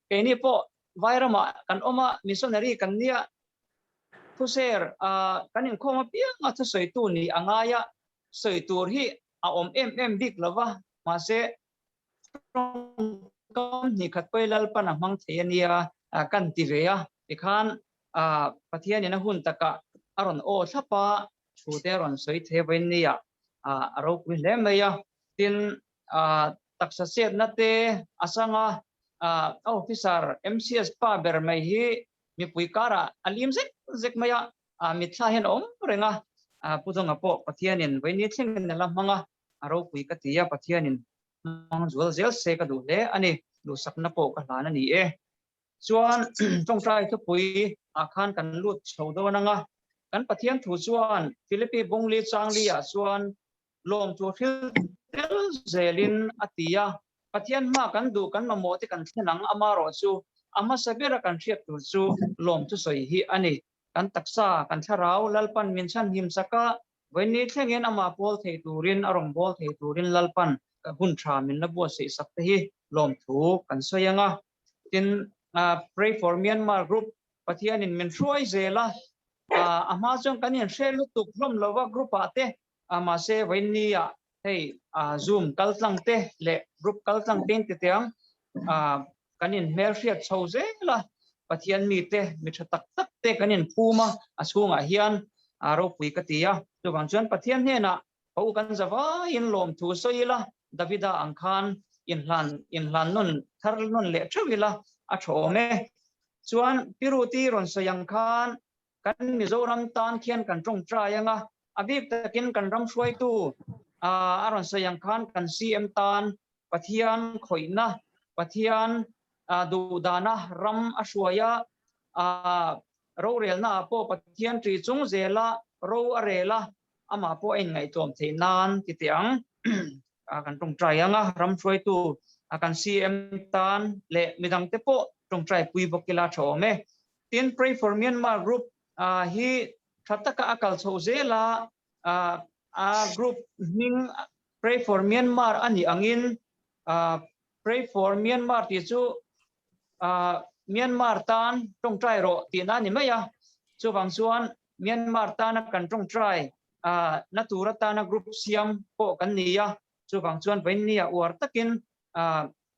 keini pawh Vairamah kan awm a missionary kan nia thuser kan inkhawm apiang a thusawitu ni a ngai a sawi tur hi a awm em em bik lo va mahse tawngkam hnih khat pawh hi Lalpan a hmang thei a nia kan ti ve a tikhan Pathianin a hun takah a rawn aw thlap a thu te a rawn sawi thei vawiin nia a ropui hle mai a. Tin, taksa chetna te a sang a, a officer MCS pa ber mai hi mipui karah a lim zek zek mai a, mitthla hian a awm reng a, Pu Dawnga pawh Pathianin vawiin ni thlengin a la hmang a, a ropui ka ti a, Pathianin hmang zual zel se ka duh hle a ni, duhsakna pawh ka hlan a ni e. Chuan tawngtai thupui ah khan kan lut chho dawn ang a, kan Pathian thu chuan Philippi Bungli Changli ah chuan lawmthu hril tel zelin a ti a, Pathian hma kan duh kan mamawh te kan thlen ang amarawh chu a hmasa bera kan hriat tur chu lawmthu sawi hi a ni. Kan taksa, kan thlarau Lalpan min chhanhim sak a, vawiin thlengin amah pawl thei turin, a rawn bawl thei turin Lalpan hun tha min la buatsaih sak te hi lawmthu kan sawi ang a. Tin, Pray for Myanmar group Pathianin min hruai zel a, a hma chuan kan inhre lutuk hlawm lo a group ah te, mahse vawiin ah hei Zoom kal tlang te leh group kal tlang te in ti tiang kan inhmel hriat chho zel a, Pathian mite mi tha tak tak te kan inphum a, a chhungah hian ropui ka ti a, chuvang chuan Pathian hnenah Ho kan za vaiin lawmthu sawi ila, Davida ang khan inhlan inhlan nawn thar nawn leh theuh ila a tha awm e. Chuan Pi Ruti rawn sawi ang khan kan Mizoram tan khian kan tawngtai ang a, a bik takin kan ram hruaitu a rawn sawi ang khan kan CM tan Pathian khawihna, Pathian duhdana ram a hruai a, rorelnaah pawh Pathian ṭi chung zela ro a rel a, amah pawh a inngaihtlawm theih nan ti teh ang. Kan tawngtai ang a, ram hruaitu kan CM tan leh midangte pawh. Tawngtai pui bawk ila tha awm e. Tin, Pray for Myanmar group hi tha taka a kal chhoh zel a, a group hming Pray for Myanmar a nih angin Pray for Myanmar tih chu Myanmar tan tawngtai rawh tihna a ni mai a. Chuvang chuan Myanmar tana kan tawngtai na tur atana group siam pawh kan ni a. Chuvang chuan vawinia uar takin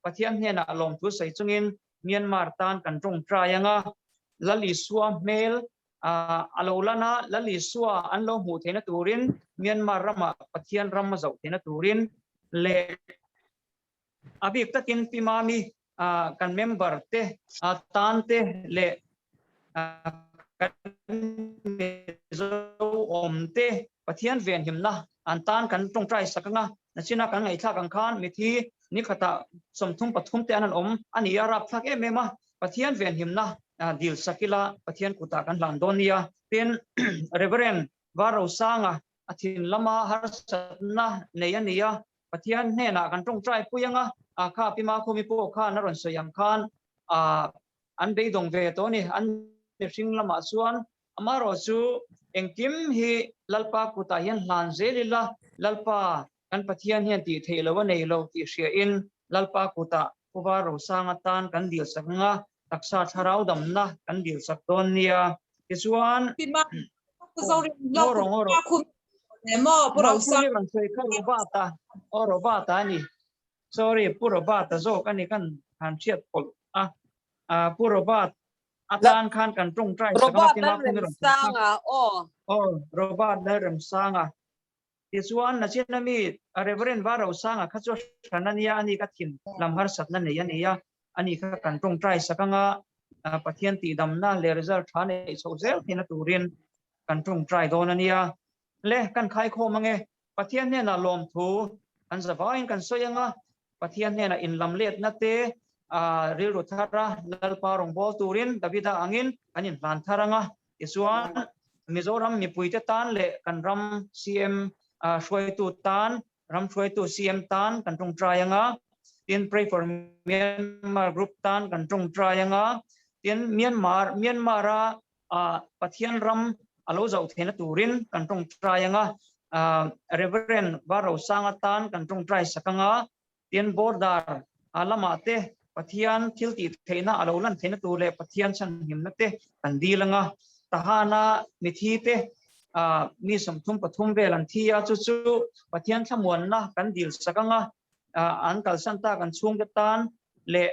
Pathian hnenah lawmthu sawi chungin Myanmar tan kan tawngtai ang a, Lal Isua hmel a lo lan a, Lal Isua an lo hmuh theihna turin Myanmar ramah Pathian ram a zoh theihna turin leh a bik takin Pi Mami kan member te tan te leh kan Mizo awm te Pathian venhimna an tan kan tawngtai sak anga nachina kan ngaihthlak ang khan mithi nikhatah 33 te an han awm a ni a, rapthlak em em a, Pathian venhimna dil sak ila Pathian kutah kan hlan dawn nia. Tin, Reverend Varosanga a thin lama harsatna nei a ni a, Pathian hnenah kan tawngtai pui anga, kha Pi Makhumi pawh khan a rawn sawi ang khan an beidawng ve tawh a ni. An mihring lamah chuan amaherawh chu engkim hi Lalpa kutah hian hlan zel ila, Lalpa kan Pathian hian tih theih lo a nei lo tih hriain Lalpa kutah Puva Rosanga tan kan dil sak ang a, taksa thlarau damna kan dil sak dawn nia. Tichuan, Ngaw rawh, ngaw rawh. Makhumi rawn sawi kha Robert-a, aw Robert-a a ni. Sorry, Pu Robert-a zawk a ni kan han hriat pawlh a. Pu Robert atan khan kan tawngtai sak ang a, Robert tima khum i rawn sawi kha. Lalremsanga aw. Aw, Robert Lalremsanga. Tichuan, nachin ami Reverend Varosanga kha chu hran a nia, ani ka thin lam harsatna nei a ni a, ani kha kan tawngtai sak ang a, Pathian tihdamna leh result tha neih chhoh zel theihna turin kan tawngtai dawn a nia. Le, kan khaikhawm ang e. Pathian hnenah lawmthu kan zavaiin kan sawi ang a, Pathian hnenah inlam letna te rilru thar a, Lalpa rawngbâwl turin Davida angin kan inhlan thar ang a. Tichuan, Mizoram mipuite tan leh kan ram CM hruaitu tan, ram hruaitu CM tan kan tawngtai ang a, tin Pray for Myanmar group tan kan tawngtai ang a, tin Myanmar, Myanmar-a Pathian ram a lo zoh theihna turin kan tawngtai ang a, Reverend Varosanga tan kan tawngtai sak ang a, tin border lamah te Pathian thil tih theihna a lo lan theihna tur leh Pathian chhanhimna te kan dil ang a, Tahana mithi te mi 33 vel an thi a, chu chu Pathian thlamuanna kan dil sak ang a, an kalsan tak an chhungte tan leh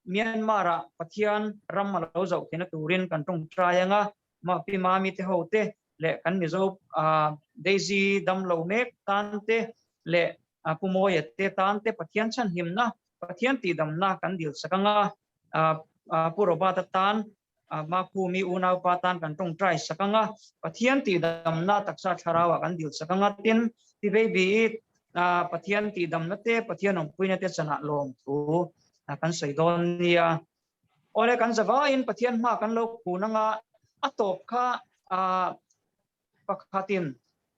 Myanmar-ah Pathian ram a lo zoh theihna turin kan tawngtai ang a, Pi Mami te ho te leh kan Mizo Daisy damlo mek tan te leh Pu Mawia te tan te Pathian chhanhimna, Pathian tihdamna kan dil sak ang a, Pu Robert-a tan Makhumi unaupa tan kan tawngtai sak ang a, Pathian tihdamna taksa thlarauah kan dil sak ang a, tin Pi Baby i Pathian tihdamna te, Pathian awmpuina te chanah lawmthu kan sawi dawn nia. Awle kan zavaiin Pathian hma kan lo khun ang a, a tawp kha pakhatin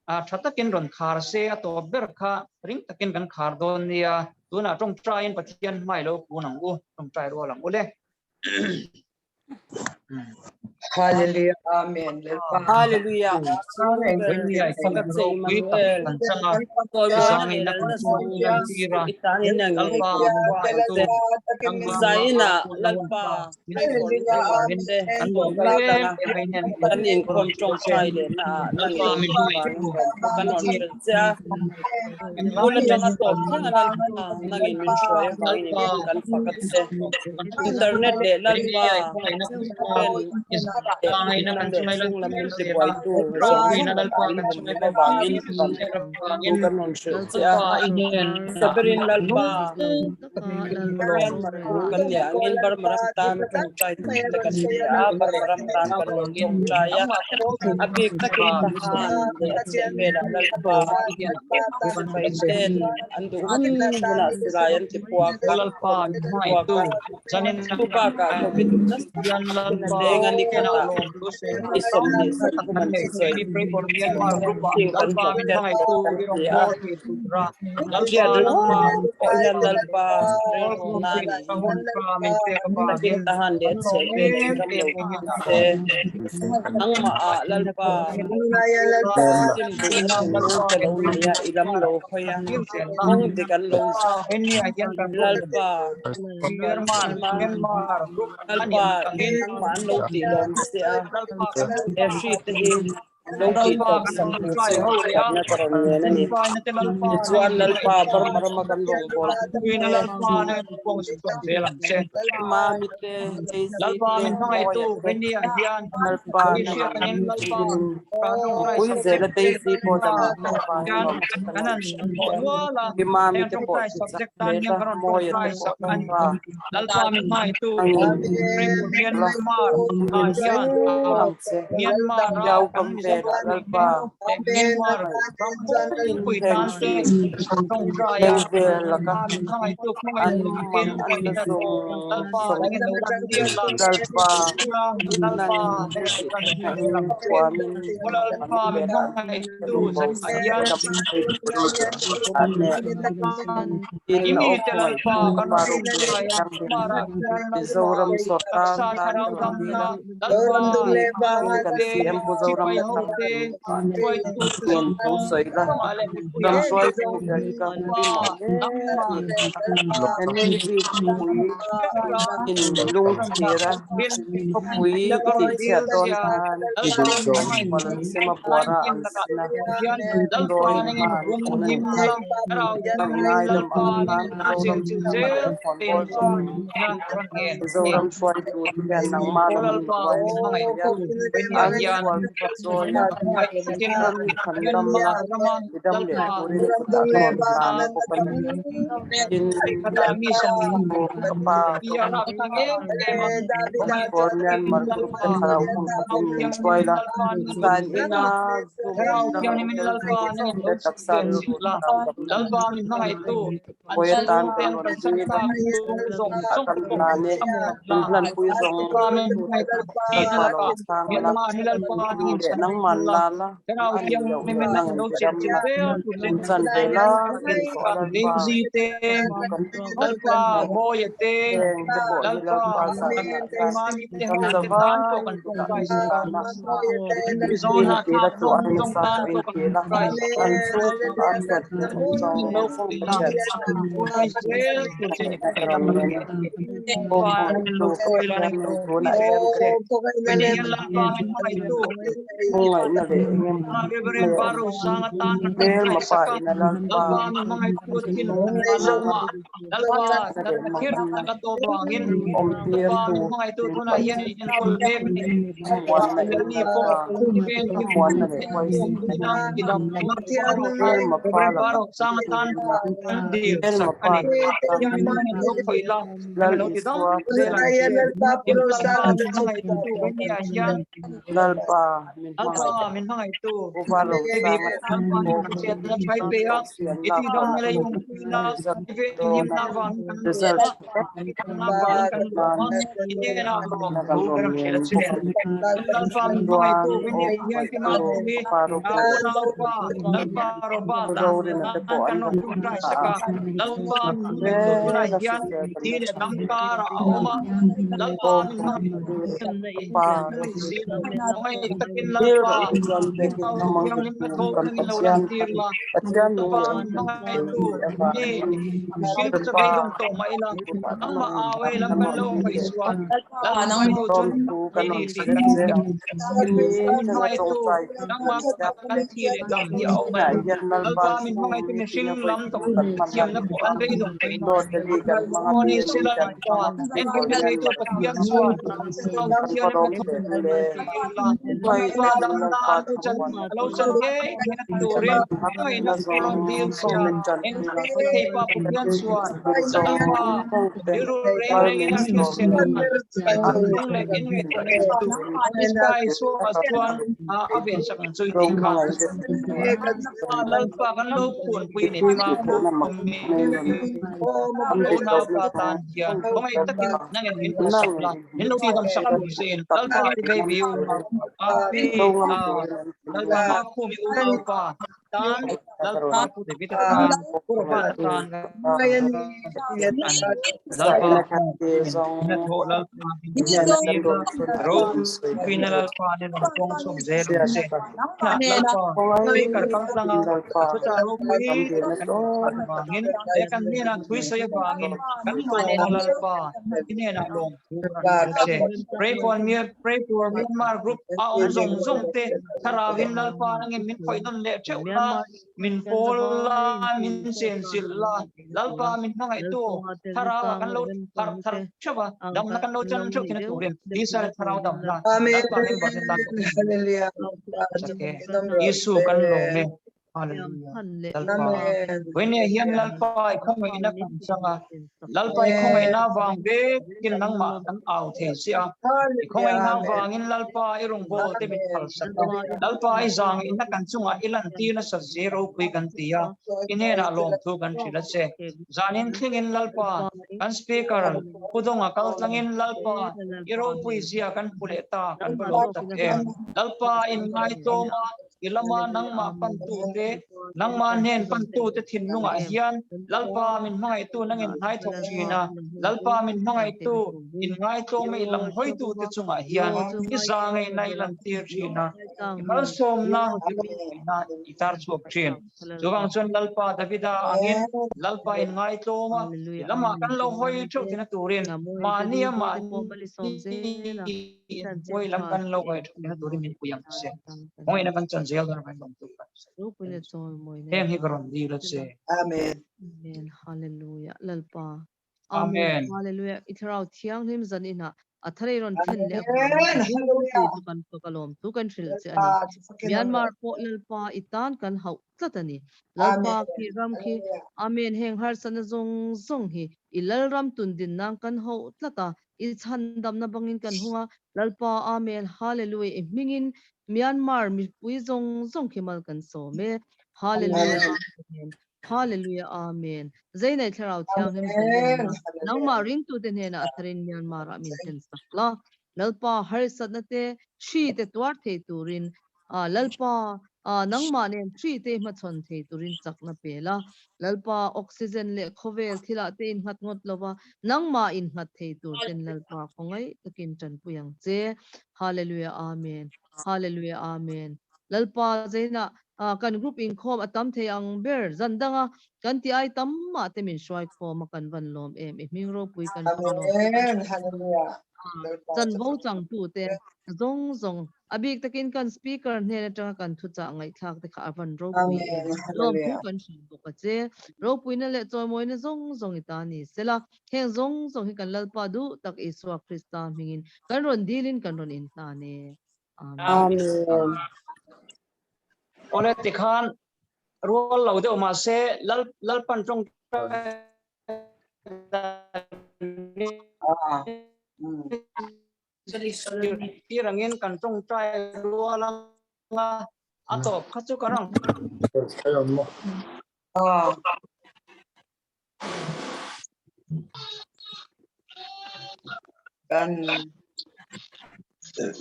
tha takin rawn khar se, a tawp ber kha ring takin kan khar dawn nia. Tunah tawngtaiin Pathian hma i lo khun ang u, tawngtai rual ang u le. Hallelujah. Amen. Lalpa. Hallelujah. Zaina Lalpa kan inkhawm tawngtai leh na kan rawn hrilh che a bul atanga tawp thleng a Lalpa nangin min hruai avangin kan fak a che internet leh Lalpa chhung lam min tibuaitu zawng zawng lakah min humhim avangin thu kan rawn hrilh che a saberin Lalpa Myanmar group kan nih angin Burma ram tan tawngtai te kan ni a Burma ram tan kan rawn tawngtai a a bik takin Tahan leh a chhehvelah Lalpa sipai ten an duh hun hunah silai an ti puak a an ti puak a chu bakah Covid nasa takin a leng a ni. hnenah lawmthu sawina Ni 20 tak 30 kan an nei thusawi thei. Pray for Myanmar group ah Heng kan Lalpa min hlawh hmangaihtu kan i ti a. rawngbâwl thei tura Lalpa Hriat nangma ringawt pawh hian Lalpa rawl rilru khawm na thei ni ka hun tha min pek takin avangin tahan leh kan lawm chhehvel in em ram em lo mai hi a. se. Nangmah ah Lalpa sim duhna thinlung te lo nei a, i lam lo hawi a, kawng dik an lo zawh. Lalpa Lalpa nangmah an lo tih lawm che a, he hri te hi lo tih tawp sam tur che thatna ka rawn ngen a ni. Tichuan Lalpa Burma rama kan rawngbâwl te, Mami te, Daisy te, Mawia te, Lalpa nangmah Mipui zela Daisy pawh dam an hlawh avangin lawm chu kan rawn hria. Pi Mami te pawh ti chak hle la, Mawia te pawh Lalpa angin la min zel ang che. Biau kam velah Lalpa heng hri leng vel laka an mang an na zawng zawng Lalpa nan tih huamin an velah rawngbawl sak Tin a khawngaih Pa ropui leh thianghlim Mizoram sorkar tan ka rawn dil a, tin kan CM Pu Zoramthanga kan ngen thu sawi la, ram hruaitu ber hi ka pawimawh hle a ni. Henry Bik pui in lungchhir a, khawpui i tihchhiat dawn khan Khual an sem a buara an sin a, dawi hma an fun a nih kha. Ka ngaidam ang khan Zoram chhunga leh khawnbawl Mizoram hruaitu te hian nangmah lam in buai thei a, an sual kha chawi a, ram hi chhandam la, i dam leh turin kutah ka rawn hlan bawk a ni. Tin, ka pa Pray for Myanmar group te thlarau hun khatin min hruai la, zan ina Zoom atanga lo tel ve te taksa rilru thlarau damna Vawi atan kan rawn dil a, ah kan hlan e, min hlanpui zawng tute Lalpa lo chhang la, duh leh nangman la la, a nih loh leh nang in ti ram la, min chan ve la in tawh Lalpa kan ti phawt mai heng te pawh hi Lalpa zahna hian kan zavai kutah min hlan a, in dil a chu ai nasa pawh in dil a, an chhungkua a chhiat hun awm zawng zawng ka hriat chak a ka rawn ngen a, aw khawngaihtu ka Pathian min tunah hian ka khawngaihna leh eng emaw mai a awm hmelma pa in a Lalpa na leh manganna awm tirtu min paih thlamuanna in Lalpa thlamuanna leh huaisenna in hmelma pa laka hmelma pa laka Lal Isua Lalpa min hmangaih Pu Varosanga Proxy an lak hunah result dawn a, result tha tak nan na kan rawn ngen bawk a ni. Chuan aw khawngaihtu ka pa ropui leh Pu Zorina te pawh an rawn tha a, khawvela hrisel kan la tha. Aw khawngaihtu ka pa ropui Thil rawh hi chuan biakin hnam ang chu kan Pathian kha Pathian nung leh engkim ti thei i nih avangin Lalpa i kutah kan rawn indah kan rawn dil leh Lawmthu kan rawn hrilh che. I mi thleng a tawngtai thei kan siam Tunah hian Lalpa Zoom meeting a vawi thum kan hman a nih kha. Lord Delhi kan hmang a, BNP kan hmang a, Pray for Myanmar kan va lawm teh lul e. Hmangaih takin na an lo chan a lo chan ngei theihna turin hmangaihna rawn dil che a, engkim thei Pa Pathian chuan Lalpa rilru reng rengin a hriat che a, in thinlung leh in ngaihtuahna chu Krista Isua chuan a vensak ang chu i tih kha. Lalpa kan lo khuanpui a ni pi Makhumi unaupa tan hian khawngaih takin nangin min hmuhsak la, min lo tihdam sak tur chein Lalpa pi baby unaupa pi Lalpa Makhumi unaupa tan Lalpa Pu David atan Pu Robert atan Lalpa hnathawh Lalpa ropuina Lalpa nen rawn kawng chhuak zel ang che. Lalpa speaker kal tlanga thuchah ropui kan ngaihthlak avangin leh kan hnenah thui sawi avangin kan lawm a Lalpa i hnenah lawm thu kan rawn che. Pray for pray for Myanmar group a awm zawng zawng te thlarauin Lalpa nangin min khawih nawn leh theuh la min pawl la min chenchilh la Lalpa min hmangaihtu thlarau ah kan lo harh thar theuh a damna kan lo chan theuh thin a turin Israel thlarau damna Lalpa min buatsaih tan Isu kan lawm e. Hallelujah. Lalpa. Vawinia hian Lalpa i khawngaihna kan chang a, Lalpa i khawngaihna vang vekin nangmah kan au thei che a, i khawngaihna vangin Lalpa i rawngbâwl te min phalsak a, Lalpa i zangaihna kan chungah i lantir nasat zel ropui kan ti a, i hnenah lawmthu kan hrilh a che. Zanin thlengin Lalpa kan Speaker Pu Dawnga kal tlangin Lalpa i ropui zia kan hmu leh ta kan va lawm tak em. Lalpa inngaitawm a, I lama nangmah pantute, nangmah hnen pantute thinlungah hian Lalpa min hmangaihtu nangin hnai thawk thin a, Lalpa min hmangaihtu inngaitluangna i lam hawitute chungah hian i zangaihna i lantir thin a, i malsawmna i roppuina i tar chhuak thin. Chuvang chuan Lalpa Davida angin Lalpa inngaitluam a, i lamah kan lo hawi theuh thina turin mahnia mahni Inhnuai lam kan lo ngaih theuh thina turin min pui ang che. Hmangaihna kan chan zel dawn avangin lawmtu kan sawi. Heng hi ka rawn dil a che. Amen. Amen. Hallelujah. Lalpa. Amen. Hallelujah. I thlarau thianghlim zan inah a thar ei rawn thlen leh Amen. Hallelujah. Chu kan fak alawm chu kan hrilh che ani. Myanmar pawh Lalpa i tan kan hauh tlat ani. Lalpa khi ram khi Amen heng harsatna zawng zawng hi i Lalram tun din nan kan hauh tlat a I chhandamna bangin kan hung a, Lalpa Amen Hallelujah i hmingin Myanmar mipui zawng zawng khi mal kan sawm e. Hallelujah Amen Hallelujah Amen Zeinei Thlarau Thianghlim zalenna nangmah ringtute hnenah a tharin Myanmar ah min thlen sak la. Lalpa harsatna te hri te tuar thei turin Lalpa, nangmah nen hri te hmachhawn thei turin chakna pe la. Lalpa, oxygen leh khawvel thilah te innghat ngawt lova, nangmah innghat thei tur ten Lalpa khawngaih takin tanpui ang che. Hallelujah Amen. Hallelujah Amen. Lalpa zeinah kan group inkhawm a tam thei ang ber zan danga kan ti ai tam mah te min hruai khawm a kan van lawm em i hming ropui kan fak alawm. Amen. Hallelujah. Chanvo changtute zawng zawng A bik takin kan Speaker hnen atanga kan thuchah ngaihthlak te kha a van ropui em. Lawmthu kan hrilh bawk a che. Ropuina leh chawimawina zawng zawng i ta ni sela, heng zawng zawng hi kan Lalpa duh tak Isua Krista hmingin kan rawn dilin kan rawn inhlan e. Amen. Amen. Awle tikhan rual lo deuh mahse Lal Lalpan tawngtai Tir angin kan tawngtai rual anga a tawp kha chu ka rang. Kan Hming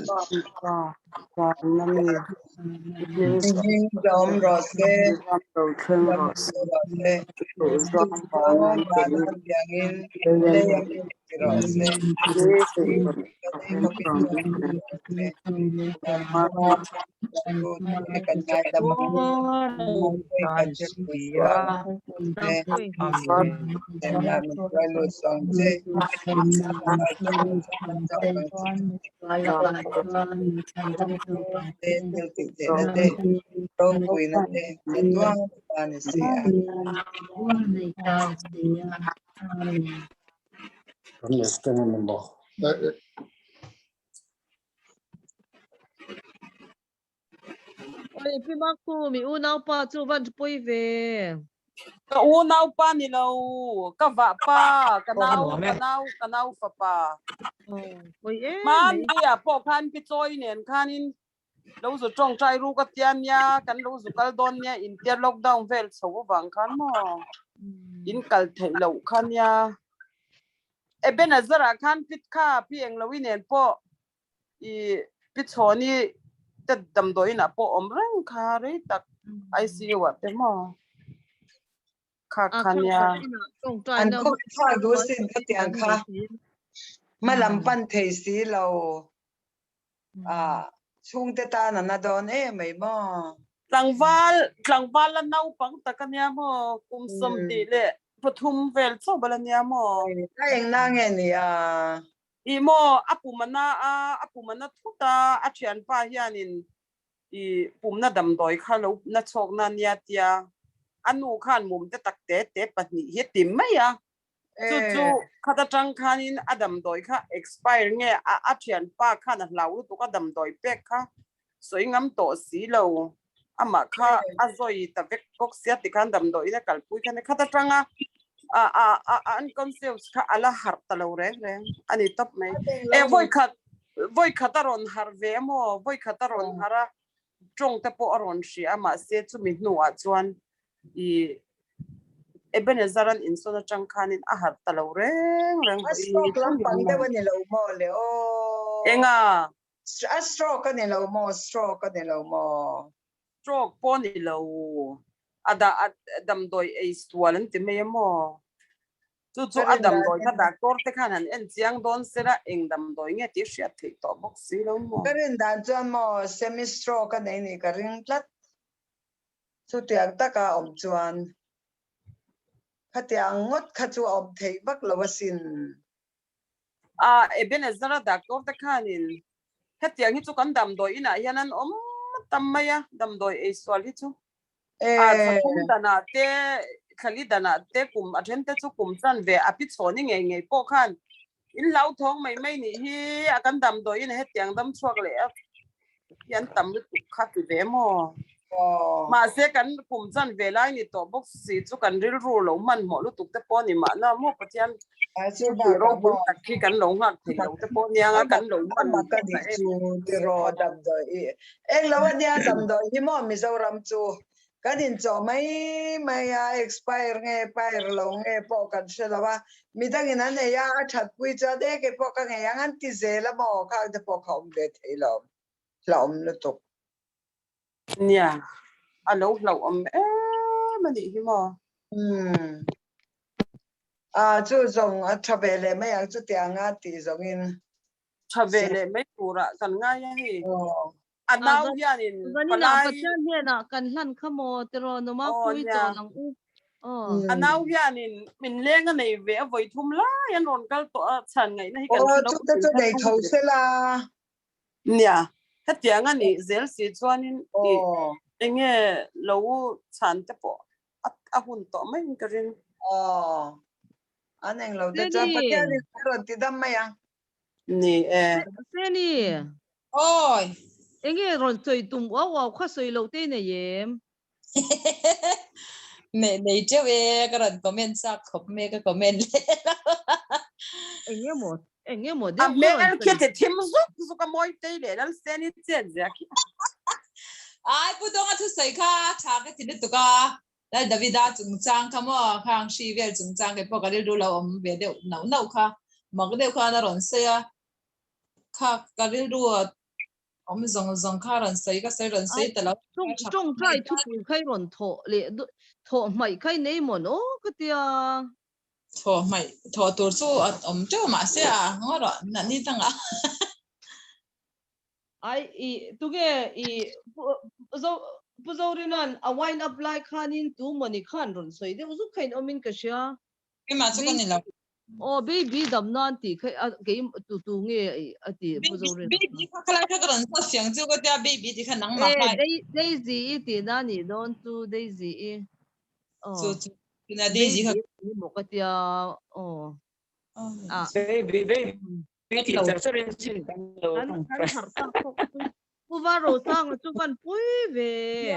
rawh se, ram rawh se, piangin lei angin ti rawh se. Kan ngaidam Oi pi Makku mi unaupa chu van pawi ve. Ka unaupa ni lo, ka vahpa, ka nau, ka nau, ka nau fapa. Pawi em mai. Hmanni ah pawh khan pi Chawi nen khanin lo zu tawngtai ruk a tia nia, kan lo zu kal dawn nia intia lockdown vel chho avang khan maw in kal theih loh kha nia. Ebenezer ah khan pit kha pi Englowi nen pawh i pi Chhawni te damdawiin ah pawh awm reng kha rei tak ICU ah te maw kha kha nia. An khawngthlak duh sin ka tiang kha hmalam pan thei si lo. Chhungte tan a na dawn em mai maw? Tlangval, tlangval la naupang tak a nia maw? Kum 23 vel chauh bal a nia maw? A eng na nge ni a? Ih maw, a pum a na a, a pum a na thut a, a thianpa hianin i pumna damdawi kha lo na chhawkna nia tia a nu khan mum te tak te te pahnih hi a ti mai a. Chu chu khat atang khanin a damdawi kha expire nge a a thianpa khan a hlau lutuk a damdawi pek kha sawi ngam tawh si lo amah kha a zawi ta vek bawk sia tikhan damdawiin a kalpui kha khat atanga a a a unconscious kha a la harh ta lo reng reng a ni tawp mai. E vawikhat vawikhat a rawn harh ve emaw vawikhat a rawn harh a tawng te pawh a rawn hria a mahse chumi hnuah chuan i Ebenezer an insawn atang khanin a harh ta lo reng reng A stroke lampang deuh a ni lo maw le aw. Enga? A stroke a ni lo maw? Stroke a ni lo maw? Stroke pawh a ni lo. A dah a damdawi ei sual an ti mai a maw? Chu chu a damdawi kha doctor te khan han en chiang dawn se la eng damdawi nge tih hriat theih tawh bawk si lo maw? Ka rin dan chuan maw semi stroke a nei nih ka ring tlat. Chutiang taka awm chuan khatiang ngawt kha chu a awm theih vak lo asin. A Ebenezer a doctor te khanin hetiang hi chu kan damdawi inah hian an awm tam mai a, damdawi ei sual hi chu a thlathum danah te, thlali danah te kum a then te chu kum chan ve a pi chhawni ngei ngei pawh khan in hlauthawng mai mai nih hi a kan damdawi in hetiang dam chhuak leh a hi an tam lutuk kha ti ve maw? Mahse kan kum chan ve lai ni tawh bawk si chu kan rilru lo hmanhmawh lutuk te pawh ni mahna maw Pathian thil ropui tak hi kan lo nghak thei lo te pawh nia nga kan lo hmanhmawh ta em. Chu tiraw damdawi eng lo ania damdawi hi maw Mizoram chu Kan inchawh mai mai a, expire nge pire lo nge pawh kan hre lo a, midangin an ei a, a that pui chuan e kei pawh ka ngei ang an ti zel a maw, khang te pawh kha awm ve thei lo, hlauhawm lutuk. Nia, a lo hlauhawm em a nih hi maw? Umm. A chu zawng a tha ve leh mai ang chutianga tih zawngin. Tha ve leh mai turah kan ngai a hei. A nau hianin Vanina palai Pathian hnenah kan hlan kha maw tiraw numa Aw pui nia. chawl ang u. Aw. A nau hianin min leng a nei ve a vawi thum lai an rawn kal tawh a chhan ngaihna hi kan Aw hre lo chute chu nei tho se la. Nia, hetiang a nih zel si chuanin i Aw. enge lo chhan te pawh a hun tawh mai in ka ring. Aw. An eng lo te chuan Seni. Pathianin a rawn ti dam mai ang. Ni e. Seni. Oi. Enge rawn sawi tum uau uau kha sawi loh te nei em? Nei nei teuh e, ka rawn comment chak khawp mai ka comment leh lo. Enge maw enge maw A deuh kha hmel rawn khi sawi. ti thim zuk zuk a mawi tei leh lal Seni chet zia khi. Ai Pu Dawnga thusawi kha tha ka ti lutuk a, Lal Davida chungchang kha maw, khang hri vel chungchang kei pawh ka rilru lo awm ve deuh nauh nauh kha, mak deuh khan a rawn sawi a, kha ka rilru awm zawng zawng kha a rawn sawi ka sawi rawn sawi ta lo. Tawngtai thupui kha i rawn thawh leh thawh hmaih kha i nei mawn aw ka tia. Thawh hmaih thawh tur chu a awm teuh mahse a ngaw rawh ni dangah. Ai i tunge i zo Pu Zorina'n a wind up lai khanin tu mawni khan rawn sawi deuh zuk kha in awmin ka hria. Keimah chu ka ni lo. Aw baby dam nan tih kha a kei tu tu nge a ti Pu Zorina. Baby kha khalai kha ka rawn zawt fiang chu ka tia baby tih kha nangmah Eh kha. Daisy i tih na nih dawn chu Daisy i. Aw. Chu chu tuna Daisy kha. Baby ni maw ka tia aw. Ah. Baby baby tih char char in sin kan lo Kan kan harh tak bawk chu. Pu Varosanga chu van pui ve.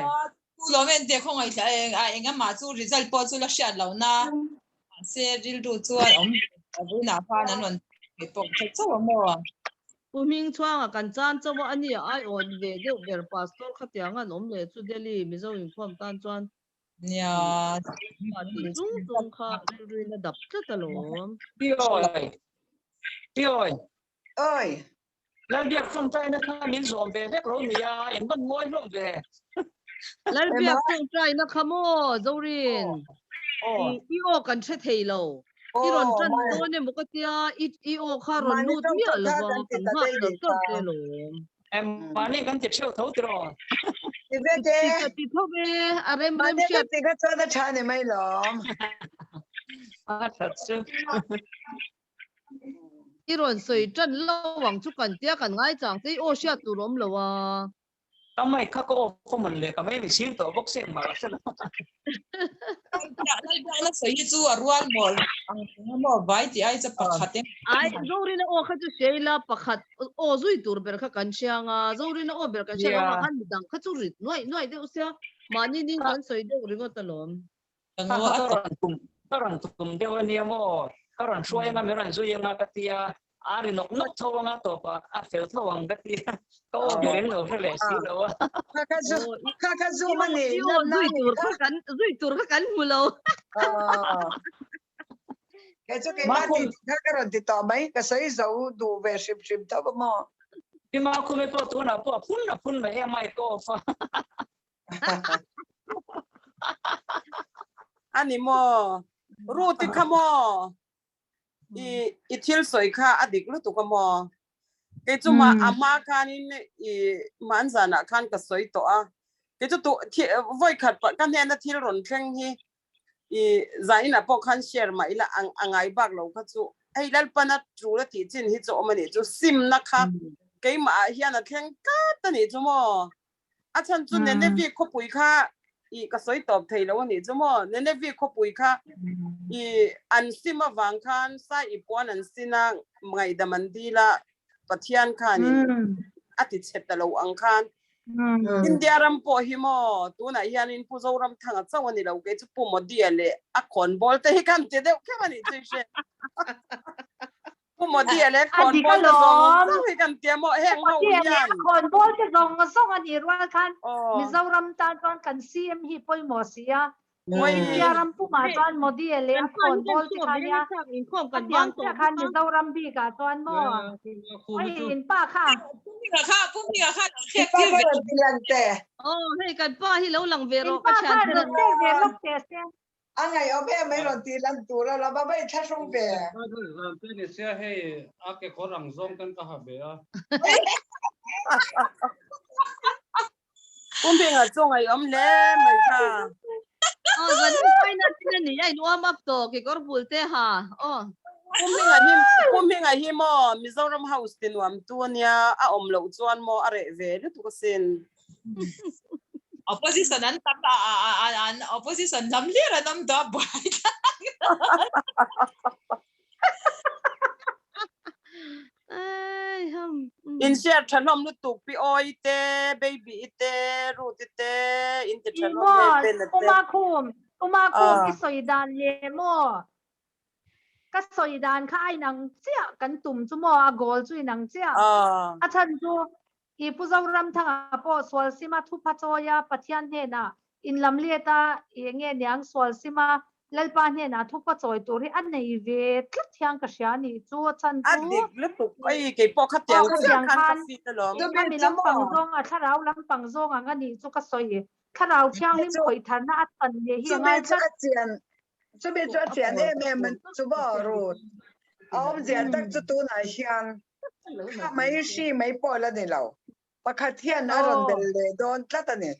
Pu Lawm en teh khawngaih thla eng a eng amah chu result pawh chu la hriat loh na mahse rilru chuan awm a vawiinah khan an rawn ngei pawh tha chauh a maw. Pu Hmingchhuanga kan chan chauh a ani a aiawt ve deuh ber pastor khatiang an awm leh chu Delhi Mizo inkhawm tan chuan Nia. Tih chung chung kha rilruin a dap tlat alawm. Pi awi. Pi awi. Oi. Lalbiak tawngtaina kha min zawm ve vek lo nia, in van ngawi hlawm ve. Lalbiak tawngtaina kha maw Zorin? I aw kan hre thei lo. I rawn tan dawn emaw ka tia, i aw kha rawn lut miah lo va, kan nghak char char che alawm. Mahni kan ti theuh tho tiraw? Ti ve te. Ti ti tho ve, a rem rem hriat. Mahni kan ti kha chuan a tha ni mai lawm. A that chu. I rawn sawi tan lo ang chu kan tia kan ngai chang che i aw hriat tur awm lo a. Ka mic kha ka off a mawn le ka mai mi sir tawh bawk se engmah ka hre lo. Lalbiakna sawi hi chu a rual mawl ang eng emaw vai tih ai chu pakhat emaw. Ai Zorina aw kha chu hria ila pakhat aw zui tur ber kha kan hria ang a, Zorina aw ber kan hria lo avang khan midang kha chu rit nuaih nuaih deuh sia mahni ning kan sawi deuh ringawt alawm. Ka rawn tum ka rawn tum deuh a nia maw? Ka rawn hruai anga min rawn zui anga ka tia, a ri nawk nawk tho anga tawpah a fel tho ang ka tia, ka aw ber in lo hre leh si lo a. Kha kha zu kha kha zu ma ni I aw zui tur kha kan zui tur kha kan hmu lo. Kei chu keimah ti kha ka rawn ti tawh mai, ka sawi zo duh ve hrim hrim tho a maw? Pi Makhumi pawh tunah pawh a phun a phun mai a mic off a. Ani maw? Ruti kha maw? I i thil sawi kha a dik lutuk a maw? Kei chu ma a hma khanin i hman zanah khan ka sawi tawh a. Kei chu tu thi vawi khat pah ka hnena thil rawn thleng hi i zainah pawh khan share mah ila ang a ngai bak lo kha chu hei Lalpana tul a tih chin hi chu awm a nih chu simna kha keimah ah hian a thleng tlat a nih chu maw? A chhan chu Nenevi khawpui kha i ka sawi tawp thei lo a nih chu maw? Nenevi khawpui kha i an sim avang khan sai i puan an sin a, ngaihdam an dil a, Pathian khanin a ti chhe ta lo ang khan. India ram pawh hi maw tunah hianin Pu Zoramthanga chauh a ni lo, kei chu Pu Modi-a leh a khawnbawl te hi kan ti deuh kher a nih chu i hre. Pu Modi a leh khawnbawl te zawng zawng hi kan tia maw heng ho hian. Khawnbawl te zawng zawng a nih rual khan Mizoram tan chuan kan CM hi pawimawh si a. India ram pumah chuan Modi a leh a khawnbawl te kha nia. A tiang chiah khan Mizoram bikah chuan maw. Oi in pa kha. Pu Hminga kha Pu Hminga kha lo thlek tir ve. Aw hei kan pa hi lo lang ve rawh ka thian. In pa kha lo thlek ve lawk teh se. A ngaihawm em mai rawn tih lan tur a lo va va inthlahrung ve. Zan te ni sia hei a kekawr ang zawng ten ka ha ve a. Pu Hminga chu ngaihawm hle mai kha. Aw zan hi final tin a ni a in warm up tawh kekawr bul te ha aw. Pu Hminga hi Pu Hminga hi maw Mizoram House ti nuam tu ania a awm loh chuan maw a reh ve lutuk asin. Opposition an tam a a a an opposition lam hlir an awm tawh a buai thlak. Ai ham. In share tha hlawm lutuk pi awi te baby i te Ruth i te in ti tha hlawm le Ben a te. Uma khum Uma khum i sawi dan le maw ka sawi dan kha a inang chiah kan tum chu maw a goal chu inang chiah a chhan chu I Pu Zoramthanga pawh sual sima thupha chawia Pathian hnenah inlam let a, i enge niang sual sima Lalpa hnenah thupha chawi tur hi a nei ve tlat hian ka hria a nih chu a chhan chu. A dik lutuk ai kei pawh khatiang chiah khan ka fit alawm. A mi lampang zawng a thlarau lampang zawng ang a nih chu ka sawi. Thlarau thianghlim khawih tharna a chan leh hi a ngai tlat. Chumi chu a chian em em chu maw Ruth? A awmzia tak chu tunah hian kha mai hri mai pawh la ni lo. Pakhat hian a rawn bel leh dawn tlat a ni.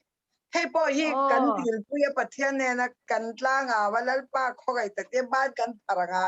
Hei pawh hi kan dilpui a Pathian nena kan tlangau a Lalpa khawngaih takte ban kan phar a ngai.